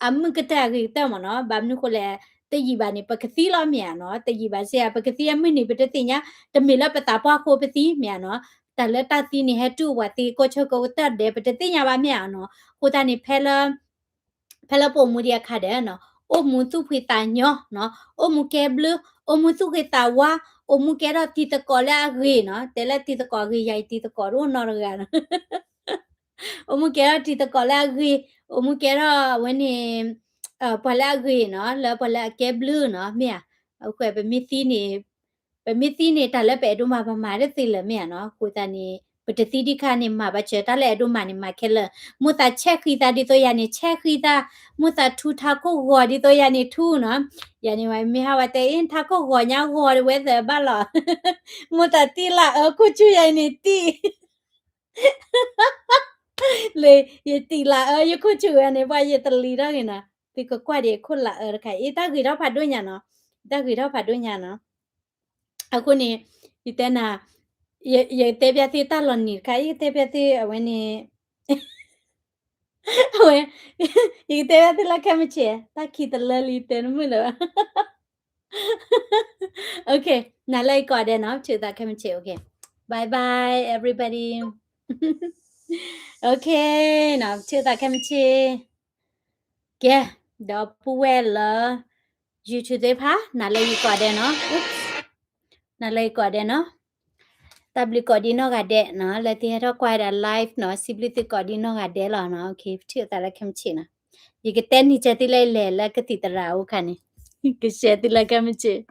အမုာ်ကတၢၢ်အဂ့ၤကတၢၢ်မ့ၢ်နီၤ, ဘၣ်မနုၤဃိလဲၣ်, တယံာ်ဘၣ်န့ၣ် ပကသံလီၤမ့ၢ်ဧါနီၤ, တယံာ်ဘၣ်စ့ၢ် ပကသံအမုၢ်နံၤပတသ့ၣ်ညါ, တမ့ၢ်လၢပသးပှၢ်ဃိပသံမ့ၢ်ဧါနီၤ, တၢ်လၢတၢ်သံန့ၣ် ဟဲတုၤအိၣ်ပှၤသ့ကိးဆၢကိးကတၢၢ်ဒဲး ပတသ့ၣ်ညါဘၣ်မ့ၢ်ဧါနီၤ, အဃိသတးန့ၣ် ဖဲလၢ ဖဲလၢပအိၣ်မူဒံးအခါဒီးနီၤ, အိၣ်မူသူၣ်ဖှံသးညီနီၤ, အိၣ်မူကဲဘျုး, အိၣ်မူသူၣ်ဂ့ၤသးဝါ, အိၣ်မူကဲထီၣ်တံၤသကိးလၢအဂ့ၤနီၤ, တဲလၢတံၤသကိးအဂ့ၤ ယၤအံၤတံၤသကိးတအိၣ်နီတဂၤနီၤ, အိၣ်မူကဲထီၣ်တံၤသကိးလၢအဂ့ၤ, အိၣ်မူကဲထီၣ်အဝဲန့ၣ် ပှၤလၢအဂ့ၤနီၤ, လၢပှၤလၢအကဲဘျုးနီၤ, မ့ၢ်ဧါ, အဃိပမ့ၢ်သံန့ၣ် ပမ့ၢ်သံန့ၣ် တၢ်လၢပအဲၣ်ဒိးမၤပမၤတသ့လၢၤမ့ၢ်ဧါနီၤ, အဃိသတးန့ၣ် ပတသံဒံးခါန့ၣ် မၤဘၣ်စၢၤ တၢ်လၢအဲၣ်ဒိးမၤန့ၣ် မၤခဲလၢာ်, မိၣ်သးဆဲးဃံသးဒ်သိးယၤန့ၣ် ဆဲးဃံသး, မိၣ်သးထူထးခိၣ်ဂီၤဒ်သိးယၤန့ၣ်ထူနီၤ, ယၤန့ၣ်ဝဲမ့ၢ်ဟးဝဲတဲအ့ၣ် ထးခိၣ်ဂီၤညါဂီၤတဝဲသၢဘၣ်လီၤ, မိၣ်သးတံၢ်လၢအၢခိၣ်ဆူၣ်ယၤန့ၣ်တံၢ် လၢ ယတံၢ်လၢအၢ ယခိၣ်ဆူၣ်ဝဲန့ၣ် ပှၤယတလံၤထီၣ်ဂ့ၤနီၤ, သုကကွၢ်ဒံးခိၣ်လၢအၢတခါ အ့ၣ် တၢ်ဂ့ၤထီၣ်ဖးဒိၣ်ညါနီၤ, တၢ်ဂ့ၤထီၣ်ဖးဒိၣ်ညါနီၤ, အဃိန့ၣ် ယတဲနၤ, ယတဲပျဲသုတၢ်လီၤနံၤတခါ ယကတဲပျဲသုအဝဲန့ၣ် အဝဲ ယကတဲပျဲသုလၢခဲမုၢ်ဆ့ၣ် တၢ်ခံတလၢလံတဲနမုၣ်လၢၤဘၣ် OK, နၤလၢယကိးဒဲးနီၤ, ပထံၣ်သးခဲမုၢ်ဆ့ၣ်, OK, bye bye everybody, OK, နီၤ, ပထံၣ်သးခဲမုၢ်ဆ့ၣ်, ကဲ, ဒီပုၢ်ဝဲၢ်လၢ YouTube သ့ၣ်တဖၣ် နၤလၢယကိးဒဲးနီၤ, နၤလၢယကိးဒဲးနီၤ, တၢ်ဘျုးကိးဒံးနီၢ်ဂၤဒဲးနီၤ, လၢသုဟဲထီၣ်ကွၢ်ဝဲဒၣ် live နီၤ, စံးဘျုးသုကိးဒံးနီၢ်ဂၤဒဲးလီၤနီၤ, OK, ပထံၣ်သးလၢခဲမုၢ်ဆ့ၣ်နီၤ, ယကတဲနံၤကဲသုလၢယလဲၤလၢကသံၣ်သရၣ်အိၣ်ခါန့ၣ်, ကshareသုလၢခဲမုၢ်ဆ့ၣ်